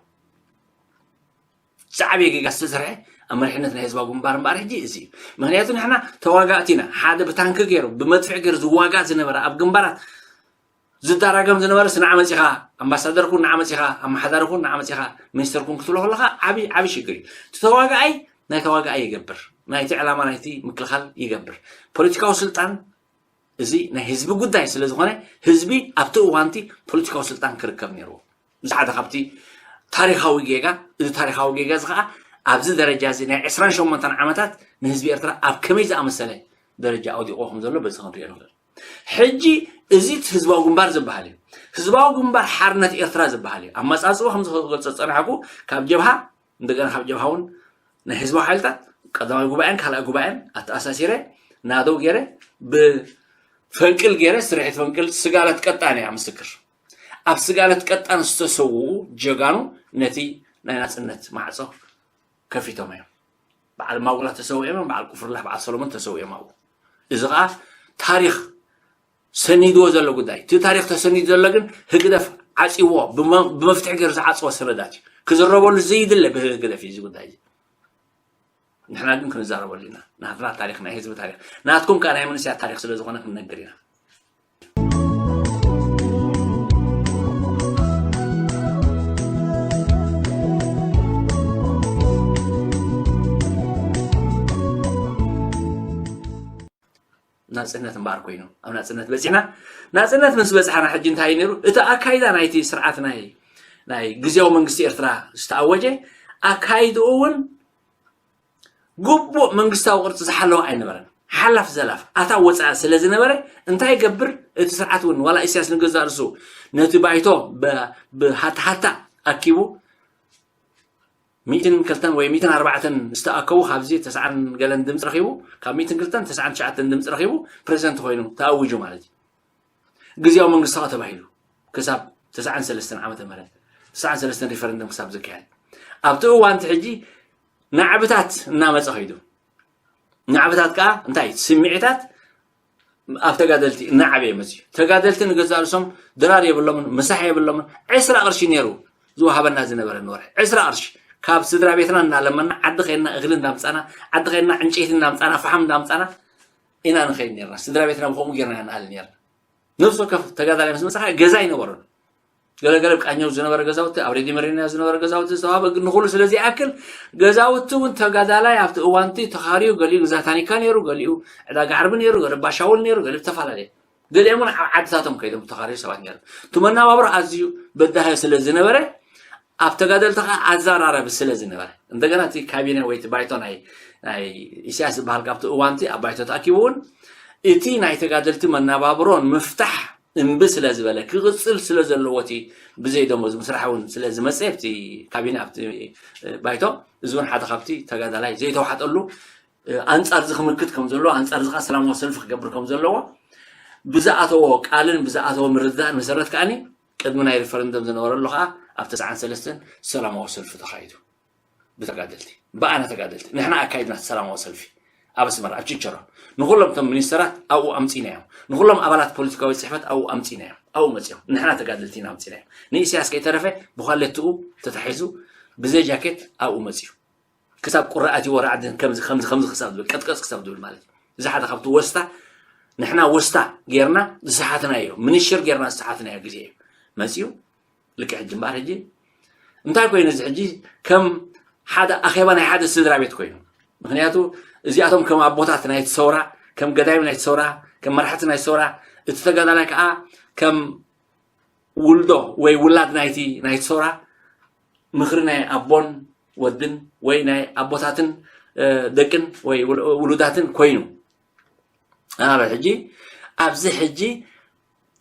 ዝዓበየ ጌጋ ዝተሰርሐ ኣብ መሪሕነት ናይ ህዝባዊ ግንባር እምበኣር ሕጂ እዚ እዩ። ምኽንያቱ ንሕና ተዋጋእቲ ኢና። ሓደ ብታንኪ ገይሩ፣ ብመድፍዕ ገይሩ ዝዋጋእ ዝነበረ፣ ኣብ ግንባራት ዝዳራገም ዝነበረ ንዓ መጺኻ፣ ኣምባሳደር ኩን ንዓ መጺኻ፣ ኣመሓዳሪ ኩን ንዓ መጺኻ፣ ሚኒስተር ኩን ክትብሎ ከለኻ ዓቢ፣ ዓቢ ሽግር እዩ። እቲ ተዋጋኣይ ናይ ተዋጋኣይ ይገብር፣ ናይቲ ዕላማ ናይቲ ምክልኻል ይገብር። ፖለቲካዊ ስልጣን እዚ ናይ ህዝቢ ጉዳይ ስለ ዝኾነ፣ ህዝቢ ኣብቲ እዋንቲ ፖለቲካዊ ስልጣን ክርከብ ነይርዎ። እዚ ሓደ ካብቲ ታሪኻዊ ጌጋ። እዚ ታሪኻዊ ጌጋ እዚ ከዓ ኣብዚ ደረጃ እዚ ናይ ዕስራን ሸሞንተን ዓመታት ንህዝቢ ኤርትራ ኣብ ከመይ ዝኣመሰለ ደረጃ ኣውዲቕዎ ከም ዘሎ በዚ ክንሪኦ ንኽእል። ሕጂ እዚ ህዝባዊ ግንባር ዝበሃል እዩ። ህዝባዊ ግንባር ሓርነት ኤርትራ ዝበሃል እዩ። ኣመጻጽኡ ከም ዝገልጾ ዝጸናሕኩ ካብ ጀብሃ፣ እንደገና ካብ ጀብሃ እውን ናይ ህዝባዊ ሓይልታት ቀዳማይ ጉባኤን ካልኣይ ጉባኤን ኣተኣሳሲረ ናደው ገይረ ብፈንቅል ገይረ ስርሒት ፈንቅል ስጋለት ቀጣን እያ ምስክር። ኣብ ስጋለት ቀጣን ዝተሰውኡ ጀጋኑ ነቲ ናይ ናጽነት ማዕጾ ከፊቶም እዮም። በዓል ማጉላ ተሰዊኦም እዮም፣ በዓል ቁፍርላህ፣ በዓል ሰሎሞን ተሰዊኦም ኣብኡ። እዚ ኸዓ ታሪኽ ሰኒድዎ ዘሎ ጉዳይ። እቲ ታሪኽ ተሰኒዱ ዘሎ ግን ህግደፍ ዓጽዎ፣ ብመ-፣ ብመፍትሒ ገይሩ ዝዓጽዎ ሰነዳት እዩ። ክዝረበሉ ዘይድለ ብህግደፍ እዩ እዚ ጉዳይ እዚ። ንሕና ግን ክንዛረበሉ ኢና። ናትና ታሪኽ፣ ናይ ህዝቢ ታሪኽ። ናትኩም ከኣ ናይ መንእሰያት ታሪኽ ስለ ዝኾነ ክንነግር ኢና። ናጽነት እምበኣር ኮይኑ፣ ኣብ ናጽነት በጺሕና። ናጽነት ምስ በጻሕና ሕጂ እንታይ እዩ ነይሩ? እቲ ኣካይዳ ናይቲ ስርዓት ናይ፣ ናይ ግዝያዊ መንግስቲ ኤርትራ ዝተኣወጀ ኣካይድኡ እውን ግቡእ መንግስታዊ ቅርጺ ዝሓለወ ኣይነበረን። ሓላፍ ዘላፍ ኣታ ወጻኢ ስለ ዝነበረ እንታይ ይገብር? እቲ ስርዓት እውን ዋላ ኢሳያስ ንገዛእ ርእሱ ነቲ ባይቶ ብ-፣ ብሃታሃታ ኣኪቡ ሚእትን ክልተን ወይ ሚእትን ኣርባዕተን ዝተኣከቡ ካብዚ ተስዓን ገለን ድምፂ ረኺቡ፣ ካብ ሚእትን ክልተን ተስዓን ትሽዓተን ድምፂ ረኺቡ ፕሬዚደንት ኮይኑ ተኣዊጁ ማለት እዩ። ግዝያዊ መንግስቲ ከዓ ተባሂሉ ክሳብ ተስዓን ሰለስተን ዓመተ ምህረት፣ ተስዓን ሰለስተን ሪፈረንደም ክሳብ ዝካየድ ኣብቲ እዋን እቲ ሕጂ ናዕብታት እናመፀ ከይዱ። ናዕብታት ከዓ እንታይ ስምዒታት ኣብ ተጋደልቲ እናዓበየ መፅዩ። ተጋደልቲ ንገዛእ ርእሶም ድራር የብሎምን፣ ምሳሕ የብሎምን። ዕስራ ቅርሺ ነይሩ ዝወሃበና ዝነበረ ንወርሒ፣ ዕስራ ቅርሺ። ካብ ስድራ ቤትና እናለመና፣ ዓዲ ኸይድና እኽሊ እንዳምፃና፣ ዓዲ ኸይድና ዕንጨይቲ እንዳምፃና፣ ፈሓም እንዳምፃና ኢና ንኸይድ ነርና። ስድራ ቤትና ብኸምኡ ጌርና ኢና ንኣሊ ነርና። ነፍሲ ወከፍ ተጋዳላይ ምስ መፅኻ ገዛ ኣይነበሮን። ገለገለ ቃኘው ዝነበረ ገዛውቲ፣ ኣብ ሬድዮ መሪና ዝነበረ ገዛውቲ ዝተዋህበ፣ ግን ንኹሉ ስለ ዘይኣክል ገዛውቲ እውን ተጋዳላይ ኣብቲ እዋንቲ ተኻርዩ፣ ገሊኡ ገዛ ታኒካ ነይሩ፣ ገሊኡ ዕዳጋ ዓርቢ ነይሩ፣ ገለ ባሻውል ነይሩ፣ ገለ ዝተፈላለየ። ገሊኦም እውን ኣብ ዓድታቶም ከይዶም ተኻርዩ ሰባት ነይሩ። እቲ መናባብሮ ኣዝዩ በዳሂ ስለ ዝነበረ ኣብ ተጋደልቲ ከዓ ኣዘራረቢ ስለ ዝነበረ፣ እንደገና እቲ ካቢነ ወይ እቲ ባይቶ ናይ፣ ናይ ኢሳያስ ዝበሃል ካብቲ እዋንቲ ኣብ ባይቶ ተኣኪቡ እውን እቲ ናይ ተጋደልቲ መናባብሮን ምፍታሕ እምቢ ስለ ዝበለ ክቕጽል ስለ ዘለዎ እቲ ብዘይ ደሞዝ ምስራሕ እውን ስለ ዝመጸ ኣብቲ ካቢነ ኣብቲ ባይቶ እዚ እውን ሓደ ካብቲ ተጋዳላይ ዘይተዋሕጠሉ ኣንጻር እዚ ክምክት ከም ዘለዎ ኣንጻር እዚ ከዓ ሰላማዊ ሰልፊ ክገብር ከም ዘለዎ ብዝኣተዎ ቃልን ብዝኣተዎ ምርድዳእን መሰረት ከዓኒ ቅድሚ ናይ ሪፈረንደም ዝነበረሉ ከዓ ኣብ ተስዓን ሰለስተን ሰላማዊ ሰልፊ ተኻይዱ። ብተጋደልቲ ብኣና ተጋደልቲ ንሕና ኣካይድና ሰላማዊ ሰልፊ ኣብ ኣስመራ ኣብ ችቸሮ ንኩሎም እቶም ሚኒስተራት ኣብኡ ኣምፂናዮም ንኩሎም ኣባላት ፖለቲካዊ ፅሕፈት ኣብኡ ኣምፂናዮም ኣብኡ መፂኦም ንሕና ተጋደልቲ ኢና ኣምፂናዮም ንኢሳያስ ከይተረፈ ብኳሌትኡ ተታሒዙ ብዘይ ጃኬት ኣብኡ መፂኡ ክሳብ ቁሪ ኣትይዎ ራዕዲ ከምዚ ከምዚ ከምዚ ክሳብ ዝብል ቀጥቀፅ ክሳብ ዝብል ማለት እዩ እዚ ሓደ ካብቲ ወስታ ንሕና ወስታ ጌርና ዝሰሓትናዮ ምንሽር ጌርና ዝሰሓትናዮ ግዜ እዩ መፂኡ ልክዕ ሕጂ እምበኣር ሕጂ እንታይ ኮይኑ እዚ ሕጂ ከም ሓደ ኣኼባ ናይ ሓደ ስድራ ቤት ኮይኑ ምክንያቱ እዚኣቶም ከም ኣቦታት ናይቲ ሰውራ ከም ገዳይም ናይቲ ሰውራ ከም መራሕቲ ናይ ሰውራ እቲ ተጋዳላይ ከዓ ከም ውልዶ ወይ ውላድ ናይቲ ናይቲ ሰውራ ምኽሪ ናይ ኣቦን ወድን ወይ ናይ ኣቦታትን ደቅን ወይ ውሉዳትን ኮይኑ ኣብ ሕጂ ኣብዚ ሕጂ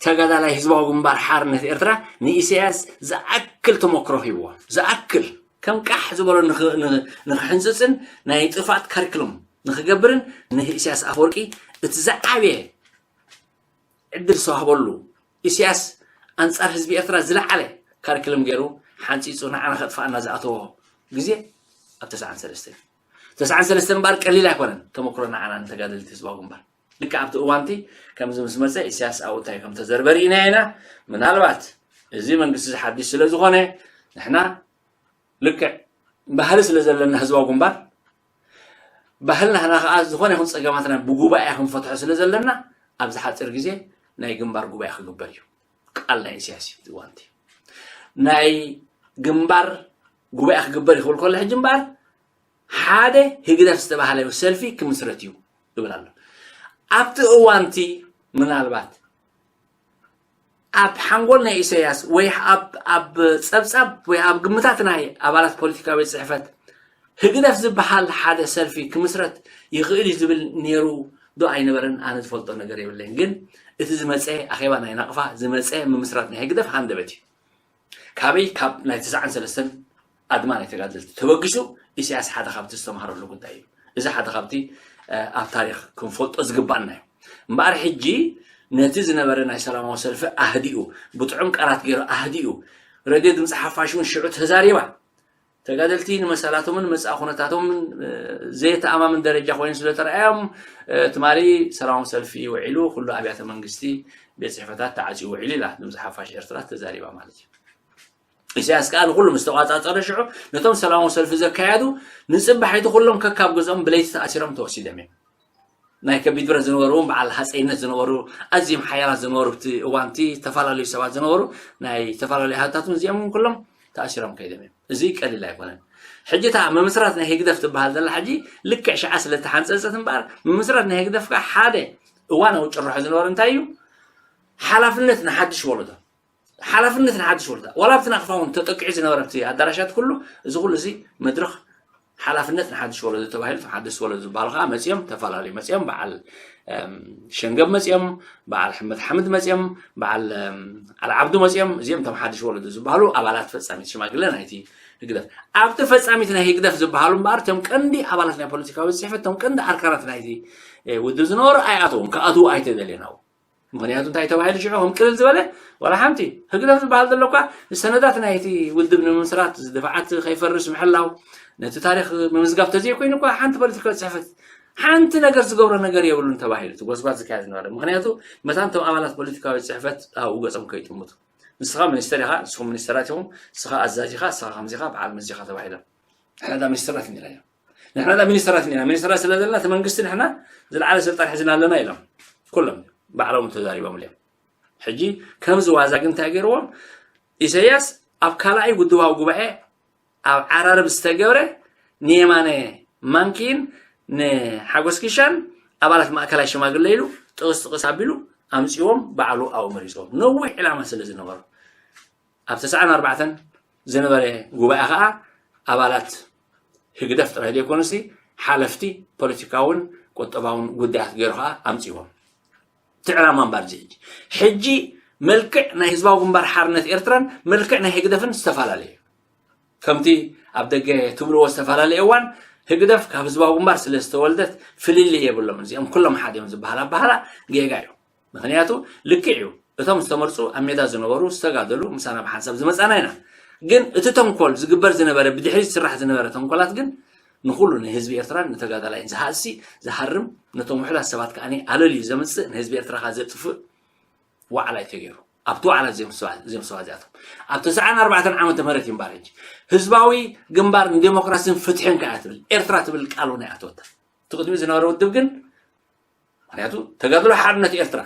ተጋዳላይ ህዝባዊ ግንባር ሓርነት ኤርትራ ንኢሳያስ ዝኣክል ተመክሮ ሂብዎ ዝኣክል ከም ቃሕ ዝበሎ ንኽሕንፅፅን ናይ ጥፋት ካሪክሎም ንኽገብርን ንኢሳያስ ኣፈወርቂ እቲ ዝዓበየ ዕድል ዝተዋህበሉ ኢሳያስ ኣንፃር ህዝቢ ኤርትራ ዝለዓለ ካሪክለም ገይሩ ሓንፂፁ ንዓና ከጥፋኣና ዝኣተዎ ግዜ ኣብ ተስዓን ሰለስተን ተስዓን ሰለስተን እምበኣር ቀሊል ኣይኮነን ተመክሮ ንዓና ንተጋደልቲ ህዝባዊ ግንባር ልክዕ ኣብቲ እዋንቲ ከምዚ ምስ መፀ ኢሳያስ ኣብኡ እንታይ ከም ተዘርበ ርኢና ኢና ምናልባት እዚ መንግስቲ ዝሓድሽ ስለ ዝኾነ ንሕና ልክዕ ባህሊ ስለ ዘለና ህዝባዊ ግንባር ባህልና ህና ከዓ ዝኾነ ይኹን ፀገማትና ብጉባኤ ክንፈትሖ ስለ ዘለና ኣብዚ ሓፂር ግዜ ናይ ግንባር ጉባኤ ክግበር እዩ ቃል ናይ ኢሳያስ እዩ እዋንቲ ናይ ግንባር ጉባኤ ክግበር ይኽብል ከሎ ሕጂ እምበኣር ሓደ ህግደፍ ዝተባህለ ሰልፊ ክምስረት እዩ ይብል ኣሎ ኣብቲ እዋንቲ ምናልባት ኣብ ሓንጎል ናይ ኢሳያስ ወይ ኣብ ኣብ ጸብጻብ ወይ ኣብ ግምታት ናይ ኣባላት ፖለቲካዊ ቤት ጽሕፈት ህግደፍ ዝበሃል ሓደ ሰልፊ ክምስረት ይኽእል እዩ ዝብል ነይሩ ዶ ኣይነበረን? ኣነ ዝፈልጦ ነገር የብለይን። ግን እቲ ዝመጸ ኣኼባ ናይ ናቕፋ ዝመጸ ምምስራት ናይ ህግደፍ ሃንደበት እዩ። ካበይ? ካብ ናይ ትስዓን ሰለስተን ኣድማ ናይ ተጋደልቲ ተበጊሱ ኢሳያስ ሓደ ካብቲ ዝተምሃረሉ ጉዳይ እዩ። እዚ ሓደ ካብቲ ኣብ ታሪክ ክንፈልጦ ዝግባና እዩ። እምበኣር ሕጂ ነቲ ዝነበረ ናይ ሰላማዊ ሰልፊ ኣህዲኡ፣ ብጥዑም ቃላት ገይሩ ኣህዲኡ፣ ሬድዮ ድምፂ ሓፋሽ እውን ሽዑ ተዛሪባ። ተጋደልቲ ንመሰላቶምን መጻኢ ኩነታቶምን ዘየተኣማምን ደረጃ ኮይኑ ስለ ተረኣዮም ትማሊ ሰላማዊ ሰልፊ ውዒሉ ኩሉ ኣብያተ መንግስቲ ቤት ጽሕፈታት ተዓጽዩ ውዒሉ ኢላ ድምፂ ሓፋሽ ኤርትራ ተዛሪባ ማለት እዩ። ኢሳያስ ከኣ ንኩሉ ምስ ተቋጻጸረ ሽዑ ነቶም ሰላማዊ ሰልፊ ዘካየዱ ንጽባሒቱ ኩሎም ከካብ ገዝኦም ብለይቲ ተኣሲሮም ተወሲዶም እዮም። ናይ ከቢድ ብረት ዝነበሩ በዓል ሃፀይነት ዝነበሩ ኣዝዮም ሓያላት ዝነበሩ ብቲ እዋንቲ ዝተፈላለዩ ሰባት ዝነበሩ ናይ ዝተፈላለዩ ሃታቱን እዚኦም ኩሎም ተኣሲሮም ከይዶም እዮም። እዚ ቀሊል ኣይኮነን። ሕጂ እታ ምምስራት ናይ ህግደፍ ትበሃል ዘላ ሕጂ ልክዕ ሽዓ ስለ ተሓንፀፀት እምበኣር ምምስራት ናይ ህግደፍ ከዓ ሓደ እዋናዊ ጭርሖ ዝነበረ እንታይ እዩ? ሓላፍነት ንሓድሽ ወለዶ ሓላፍነት ንሓድሽ ወለዶ ዋላ ኣብቲ ናቕፋ እውን ተጠቂዑ ዝነበረ ኣብቲ ኣዳራሻት ኩሉ እዚ ኩሉ እዚ መድረኽ ሓላፍነት ንሓድሽ ወለዶ ተባሂሉ እቶም ሓደሽቲ ወለዶ ዝበሃሉ ከዓ መፅኦም ተፈላለዩ መፅኦም በዓል ሸንገብ መፅኦም በዓል ሕመድ ሓምድ መፅኦም በዓል ዓልዓብዱ መፅኦም እዚኦም እቶም ሓድሽ ወለዶ ዝበሃሉ ኣባላት ፈፃሚት ሽማግለ ናይቲ ህግደፍ ኣብቲ ፈፃሚት ናይ ህግደፍ ዝበሃሉ እምበኣር እቶም ቀንዲ ኣባላት ናይ ፖለቲካዊ ፅሕፈት እቶም ቀንዲ ኣርካናት ናይቲ ውድብ ዝነበሩ ኣይኣተውን ክኣትዉ ኣይተደልየን ኣብኡ ምኽንያቱ እንታይ ተባሂሉ ሽዑ ከም ቅልል ዝበለ ዋላ ሓንቲ ህግደፍ ዝበሃል ዘሎ እኳ ንሰነዳት ናይቲ ውድብ ንምምስራት ዝድፋዓት ከይፈርስ ምሕላው ነቲ ታሪክ ምምዝጋብ ተዘይኮይኑ እኳ ሓንቲ ፖለቲካዊ ፅሕፈት ሓንቲ ነገር ዝገብሮ ነገር የብሉን ተባሂሉ እቲ ጎስጓስ ዝካየድ ዝነበረ ምክንያቱ መታን እቶም ኣባላት ፖለቲካዊ ፅሕፈት ኣብኡ ገፆም ከይጥምቱ ንስኻ ሚኒስተር ኢኻ ንስኹም ሚኒስተራት ኢኹም ንስኻ ኣዛዚ ኢኻ ንስኻ ከምዚ ኢኻ በዓል መዚ ኢኻ ተባሂሎም ሕዳ ሚኒስተራት ነይራ እዮም ንሕና ዳ ሚኒስተራት ኢና ሚኒስተራት ስለ ዘለና እቲ መንግስቲ ንሕና ዝለዓለ ስልጣን ሒዝና ኣለና ኢሎም ኩሎም ባዕሎም ተዛሪቦም እዮም ሕጂ ከምዚ ዋዛ ግን እንታይ ገይርዎም ኢሳያስ ኣብ ካልኣይ ውድባዊ ጉባኤ ኣብ ዓራርብ ዝተገብረ ንየማነ ማንኪን ንሓጎስ ኪሻን ኣባላት ማእከላይ ሽማግለ ኢሉ ጥቕስ ጥቕስ ኣቢሉ ኣምፅዎም ባዕሉ ኣብኡ መሪፅዎም ነዊሕ ዕላማ ስለ ዝነበሩ ኣብ ተስዓን ኣርባዕተን ዝነበረ ጉባኤ ከዓ ኣባላት ህግደፍ ጥራይ ዘይኮኑሲ ሓለፍቲ ፖለቲካውን ቁጠባውን ጉዳያት ገይሩ ከዓ ኣምፅዎም እቲ ዕላማ እምበር እዚ ሕጂ ሕጂ መልክዕ ናይ ህዝባዊ ግንባር ሓርነት ኤርትራን መልክዕ ናይ ህግደፍን ዝተፈላለዩ ከምቲ ኣብ ደገ ትብልዎ ዝተፈላለየ እዋን ህግደፍ ካብ ህዝባዊ ግንባር ስለ ዝተወልደት ፍልልይ የብሎም እዚኦም ኩሎም ሓደ እዮም ዝበሃል ኣባህላ ጌጋ እዩ ምኽንያቱ ልክዕ እዩ እቶም ዝተመርፁ ኣብ ሜዳ ዝነበሩ ዝተጋደሉ ምሳና ብሓንሳብ ዝመፃና ኢና ግን እቲ ተንኮል ዝግበር ዝነበረ ብድሕሪት ዝስራሕ ዝነበረ ተንኮላት ግን ንኩሉ ንህዝቢ ኤርትራን ንተጋዳላይን ዝሃሲ ዝሃርም ነቶም ውሕዳት ሰባት ከዓ ኣለልዩ ዘምፅእ ንህዝቢ ኤርትራ ከዓ ዘጥፍእ ዋዕላ እዩ ተገይሩ ኣብቲ ዋዕላ እዚኦም ሰባ እዚኣቶም ኣብ ተስዓን ኣርባዕተን ዓመተ ምህረት እዩ እምበኣር ሕጂ ህዝባዊ ግንባር ንዴሞክራሲን ፍትሕን ከዓ ትብል ኤርትራ ትብል ቃል እውን ኣይኣተወታ እቲ ቅድሚኡ ዝነበረ ውድብ ግን ምክንያቱ ተጋድሎ ሓርነት ኤርትራ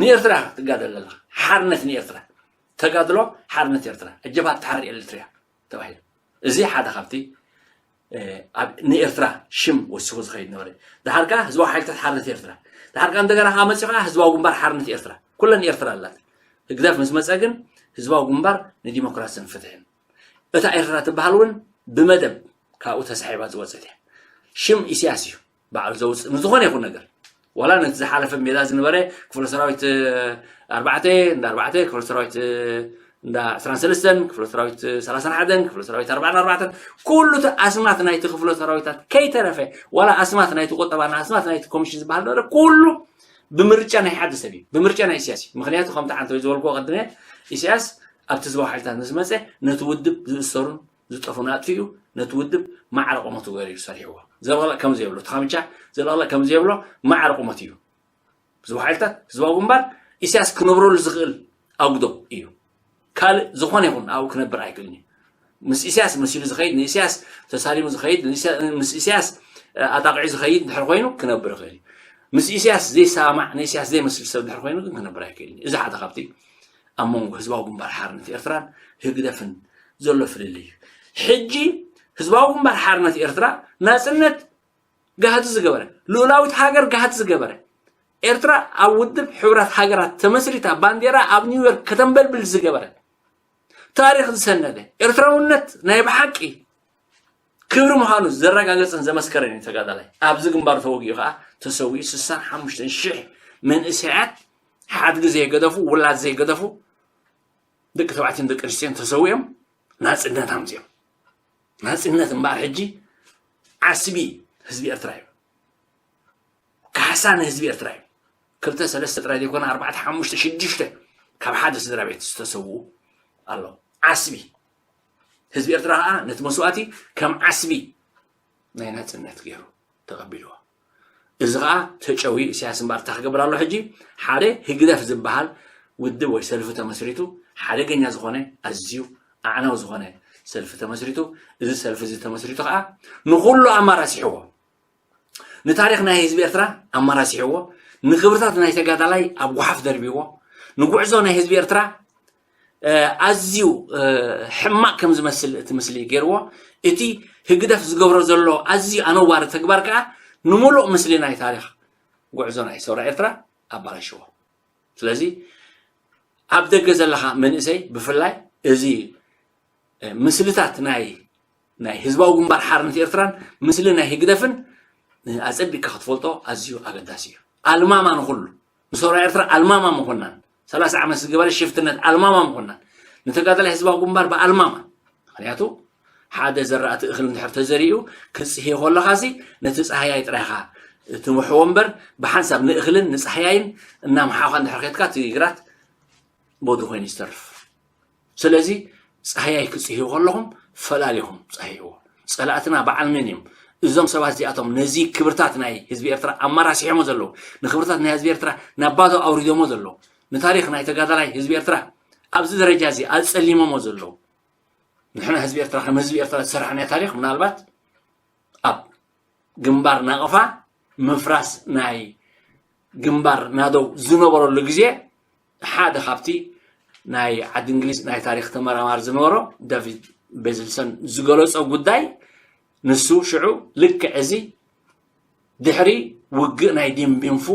ንኤርትራ ትጋደል ኣለኻ ሓርነት ንኤርትራ ተጋድሎ ሓርነት ኤርትራ እጀብሃት ተሓር ኤርትርያ ተባሂሉ እዚ ሓደ ካብቲ ንኤርትራ ሽም ወሲኹ ዝኸይድ ነበረ ድሓር ከዓ ህዝባዊ ሓይልታት ሓርነት ኤርትራ ድሓር ከዓ እንደገና ከዓ መፂኡ ከዓ ህዝባዊ ግንባር ሓርነት ኤርትራ ኩለን ኤርትራ ኣላት ህግደፍ ምስ መፀ ግን ህዝባዊ ግንባር ንዲሞክራሲን ፍትሕን እታ ኤርትራ ትበሃል እውን ብመደብ ካብኡ ተሳሒባ ዝወፀት እያ ሽም ኢሳያስ እዩ ባዕሉ ዘውፅእ ንዝኾነ ይኹን ነገር ዋላ ነቲ ዝሓለፈ ሜዳ ዝነበረ ክፍለ ሰራዊት ኣርባዕተ እንዳ ኣርባዕተ ክፍለ ሰራዊት እንዳ ዕስራን ሰለስተን ክፍለ ሰራዊት ሰላሳን ሓደን ክፍለ ሰራዊት ኣርባዕን ኣርባዕተን ኩሉ እቲ ኣስማት ናይቲ ክፍለ ሰራዊታት ከይተረፈ ዋላ ኣስማት ናይቲ ቁጠባን ኣስማት ናይቲ ኮሚሽን ዝበሃል ነበረ ኩሉ ብምርጫ ናይ ሓደ ሰብ እዩ ብምርጫ ናይ ኢሳያስ እዩ ምክንያቱ ከምቲ ሓንቲ ዝበልክዎ ቅድመ ኢሳያስ ኣብቲ ህዝባዊ ሓይልታት ምስ መፀ ነቲ ውድብ ዝእሰሩን ዝጠፉን ኣጥፊኡ ነቲ ውድብ ማዕረ ቁመቱ ገይሩ እዩ ሰሪሕዎ። ዘለቕለቕ ከም ዘየብሎ፣ እቲ ካምቻ ዘለቕለቕ ከም ዘየብሎ ማዕረ ቁመት እዩ። ህዝባዊ ሓይልታት፣ ህዝባዊ ግንባር ኢሳያስ ክነብረሉ ዝኽእል ኣጉዶ እዩ። ካልእ ዝኾነ ይኹን ኣብኡ ክነብር ኣይክእልን እዩ። ምስ ኢሳያስ መሲሉ ዝኸይድ፣ ንኢሳያስ ተሳሊሙ ዝኸይድ፣ ንኢሳ-፣ ምስ ኢሳያስ፣ እ፣ ኣጣቕዒ ዝኸይድ እንድሕር ኮይኑ ክነብር ይኽእል እዩ። ምስ ኢሳያስ ዘይሰማማዕ፣ ንኢሳያስ ዘይመስል ሰብ እንድሕር ኮይኑ ግን ክነብር ኣይክእልን እዩ። እዚ ሓደ ካብቲ ኣብ መንጎ ህዝባዊ ግንባር ሓርነት ኤርትራን ህግደፍን ዘሎ ፍልልይ እዩ። ሕጂ ህዝባዊ ግንባር ሓርነት ኤርትራ ናጽነት ጋህዲ ዝገበረ፣ ልኡላዊት ሃገር ጋህዲ ዝገበረ፣ ኤርትራ ኣብ ውድብ ሕቡራት ሃገራት ተመስሪታ፣ ባንዴራ ኣብ ኒውዮርክ ከተንበልብል ዝገበረ፣ ታሪኽ ዝሰነደ፣ ኤርትራውነት ናይ ብሓቂ ክብሪ ምዃኑ ዘረጋገጸን ዘመስከረን እዩ ተጋዳላይ። ኣብዚ ግንባር ተወጊኡ ከኣ ተሰዊኡ፣ ስሳን ሓሙሽተን ሽሕ መንእሰያት፣ ሓድጊ ዘይገደፉ፣ ውላድ ዘይገደፉ፣ ደቂ ተባዕትዮን ደቂ ኣንስትዮን ተሰዊኦም ናጽነት ኣምጺኦም። ናጽነት እምበኣር ሕጂ ዓስቢ ህዝቢ ኤርትራ እዩ። ካሕሳ ንህዝቢ ኤርትራ እዩ። ክልተ ሰለስተ ጥራይ ዘይኮነ፣ ኣርባዕተ ሓሙሽተ ሽዱሽተ ካብ ሓደ ስድራ ቤት ዝተሰውኡ ኣለዉ። ዓስቢ ህዝቢ ኤርትራ ከኣ ነቲ መስዋእቲ ከም ዓስቢ ናይ ናጽነት ገይሩ ተቐቢልዎ። እዚ ከኣ ተጨውዩ ኢሳያስ እምበኣር እንታይ ክገብር ኣሎ ሕጂ? ሓደ ህግደፍ ዝበሃል ውድብ ወይ ሰልፊ ተመስሪቱ፣ ሓደገኛ ዝኾነ፣ ኣዝዩ ኣዕናዊ ዝኾነ ሰልፊ ተመስሪቱ። እዚ ሰልፊ እዚ ተመስሪቱ ከኣ ንኹሉ ኣማራሲሕዎ። ንታሪኽ ናይ ህዝቢ ኤርትራ ኣማራሲሕዎ፣ ንክብርታት ናይ ተጋዳላይ ኣብ ጓሓፍ ደርቢዎ፣ ንጉዕዞ ናይ ህዝቢ ኤርትራ፣ እ፣ ኣዝዩ፣ እ፣ ሕማቕ ከም ዝመስል እቲ ምስሊ ገይርዎ። እቲ ህግደፍ ዝገብሮ ዘሎ ኣዝዩ ኣነዋሪ ተግባር ከኣ ንምሉእ ምስሊ ናይ ታሪኽ ጉዕዞ ናይ ሰውራ ኤርትራ ኣባላሽዎ። ስለዚ ኣብ ደገ ዘለኻ መንእሰይ ብፍላይ እዚ፣ እ፣ ምስልታት ናይ፣ ናይ ህዝባዊ ግንባር ሓርነት ኤርትራን ምስሊ ናይ ህግደፍን፣ እ፣ ኣጸቢቅካ ክትፈልጦ ኣዝዩ ኣገዳሲ እዩ። ኣልማማ ንኹሉ፣ ንሰውራ ኤርትራ ኣልማማ ምኾናን፣ ሰላሳ ዓመት ዝገበረ ሽፍትነት ኣልማማ ምኾናን፣ ንተጋዳላይ ህዝባዊ ግንባር ብኣልማማ። ምኽንያቱ ሓደ ዘራእቲ እኽሊ እንድሕር ተዘሪኡ፣ ክትጽህዮ ከለኻሲ ነቲ ጻህያይ ጥራይ ኢኻ ትምሕዎ እምበር፣ ብሓንሳብ ንእኽልን ንጻህያይን እናምሓኻ እንድሕር ኬድካ፣ እቲ ግራት ቦዲ ኮይኑ ዝተርፍ። ስለዚ ጻህያይ ክጽህዩ ከለኹም ፈላሊኹም ጻህይዎ። ጸላእትና በዓል መን እዮም? እዞም ሰባት እዚኣቶም ነዚ ክብርታት ናይ ህዝቢ ኤርትራ ኣማራሲሖሞ ዘለዉ፣ ንክብርታት ናይ ህዝቢ ኤርትራ ናብ ባዶ ኣውሪዶሞ ዘለዉ፣ ንታሪኽ ናይ ተጋዳላይ ህዝቢ ኤርትራ ኣብዚ ደረጃ እዚ ኣጸሊሞሞ ዘለዉ፣ ንሕና ህዝቢ ኤርትራ ከም ህዝቢ ኤርትራ ዝሰራሕናዮ ታሪኽ ምናልባት ኣብ ግንባር ናቕፋ ምፍራስ ናይ ግንባር ናደው ዝነበረሉ ግዜ፣ ሓደ ካብቲ ናይ ዓዲ እንግሊዝ ናይ ታሪኽ ተመራማሪ ዝነበሮ ዳቪድ ቤዝልሰን ዝገለጾ ጉዳይ፣ ንሱ ሽዑ ልክዕ እዚ ድሕሪ ውግእ ናይ ዲምቢንፉ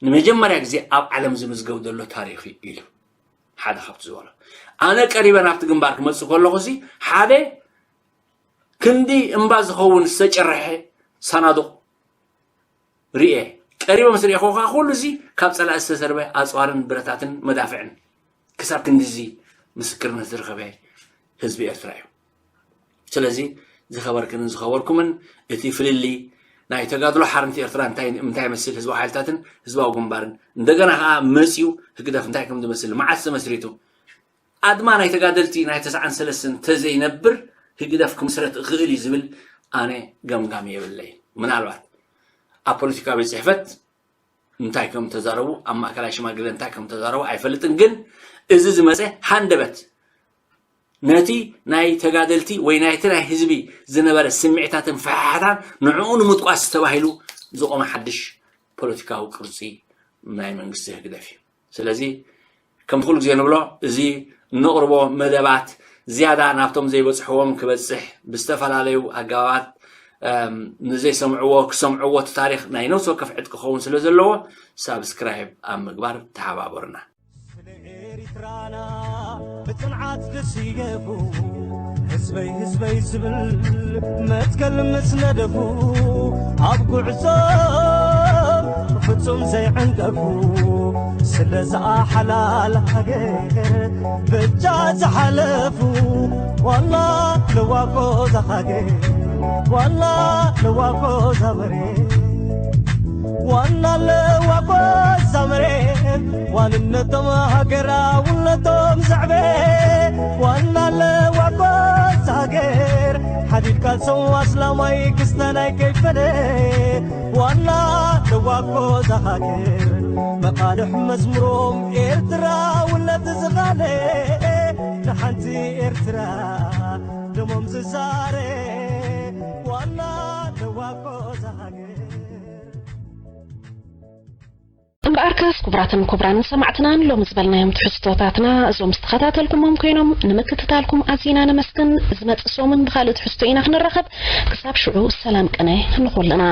ንመጀመርያ ግዜ ኣብ ዓለም ዝምዝገብ ዘሎ ታሪኽ እዩ ኢሉ። ሓደ ካብቲ ዝበሎ፣ ኣነ ቀሪበ ናብቲ ግንባር ክመጽእ ከለኹሲ ሓደ ክንዲ እምባ ዝኸውን ዝተጨርሐ ሳናዱቕ ርኤ። ቀሪበ ምስ ርኤኹ ከኣ ኩሉ እዚ ካብ ጸላኢ ዝተሰርበ ኣጽዋርን ብረታትን መዳፍዕን ክሳብ ክንድዚ ምስክርነት ዝረኸበ ህዝቢ ኤርትራ እዩ። ስለዚ ዝኸበርክንን ዝኸበርኩምን፣ እቲ ፍልልይ ናይ ተጋድሎ ሓርነት ኤርትራ እንታይ፣ እንታይ ይመስል፣ ህዝባዊ ሓይልታትን ህዝባዊ ግንባርን፣ እንደገና ከኣ መጺኡ ህግደፍ እንታይ ከም ዝመስል፣ መዓስ ተመስሪቱ፣ ኣድማ ናይ ተጋደልቲ ናይ ተስዓን ሰለስተን ተዘይነብር ህግደፍ ክምስረት እኽእል እዩ ዝብል ኣነ ገምጋም የብለይ። ምናልባት ኣብ ፖለቲካ ቤት ጽሕፈት እንታይ ከም ተዛረቡ፣ ኣብ ማእከላይ ሽማግለ እንታይ ከም ተዛረቡ ኣይፈልጥን፣ ግን እዚ ዝመጸ ሃንደበት ነቲ ናይ ተጋደልቲ ወይ ናይቲ ናይ ህዝቢ ዝነበረ ስምዒታትን ፍሕሓታን ንዕኡ ንምጥቋስ ተባሂሉ ዝቖመ ሓድሽ ፖለቲካዊ ቅርጺ ናይ መንግስቲ ህግደፍ እዩ። ስለዚ ከም ኩሉ ግዜ ንብሎ፣ እዚ እነቕርቦ መደባት ዝያዳ ናብቶም ዘይበጽሕዎም ክበጽሕ፣ ብዝተፈላለዩ ኣገባባት፣ እም፣ ንዘይሰምዕዎ ክሰምዕዎ፣ እቲ ታሪኽ ናይ ነፍሲ ወከፍ ዕጥቂ ክኸውን ስለ ዘለዎ፣ ሳብስክራይብ ኣብ ምግባር ተሓባበሩና። ስለ ኤሪትራና ብጽንዓት ዝስየፉ፣ ህዝበይ ህዝበይ ዝብል መትከል ምስ ነደፉ፣ ኣብ ጉዕዞ ፍጹም ዘይዕንቀፉ፣ ስለዛ ሓላል ሃገር በጃ ዝሓለፉ፣ ዋና ለዋቆ ዛሃገር፣ ዋና ለዋቆ ዛመሬ፣ ዋና ለዋቆ ዛመሬ፣ ዋንነቶም ሃገራውነቶም ዘዕበ፣ ዋና ለዋቆ ዛሃገር፣ ሓዲድ ቃልሶም ኣስላማይ ክስተናይ ከይፈለ፣ ዋና ለዋቆ ዛሃገር፣ መቓልሕ መዝሙሮም ኤርትራውነት ዝኻለ፣ ንሓንቲ ኤርትራ ደሞም ዝዛረ፣ ዋና ለዋቆ ዛሃገር። እምበኣርከስ ክቡራትን ክቡራንን ሰማዕትና፣ ሎሚ ዝበልናዮም ትሕዝቶታትና እዞም ዝተኸታተልኩሞም ኮይኖም፣ ንምክትታልኩም ኣዚና ነመስግን። ዝመጽእ ሰሙን ብኻልእ ትሕዝቶ ኢና ክንራኸብ። ክሳብ ሽዑ ሰላም ቅነ ንኹልና።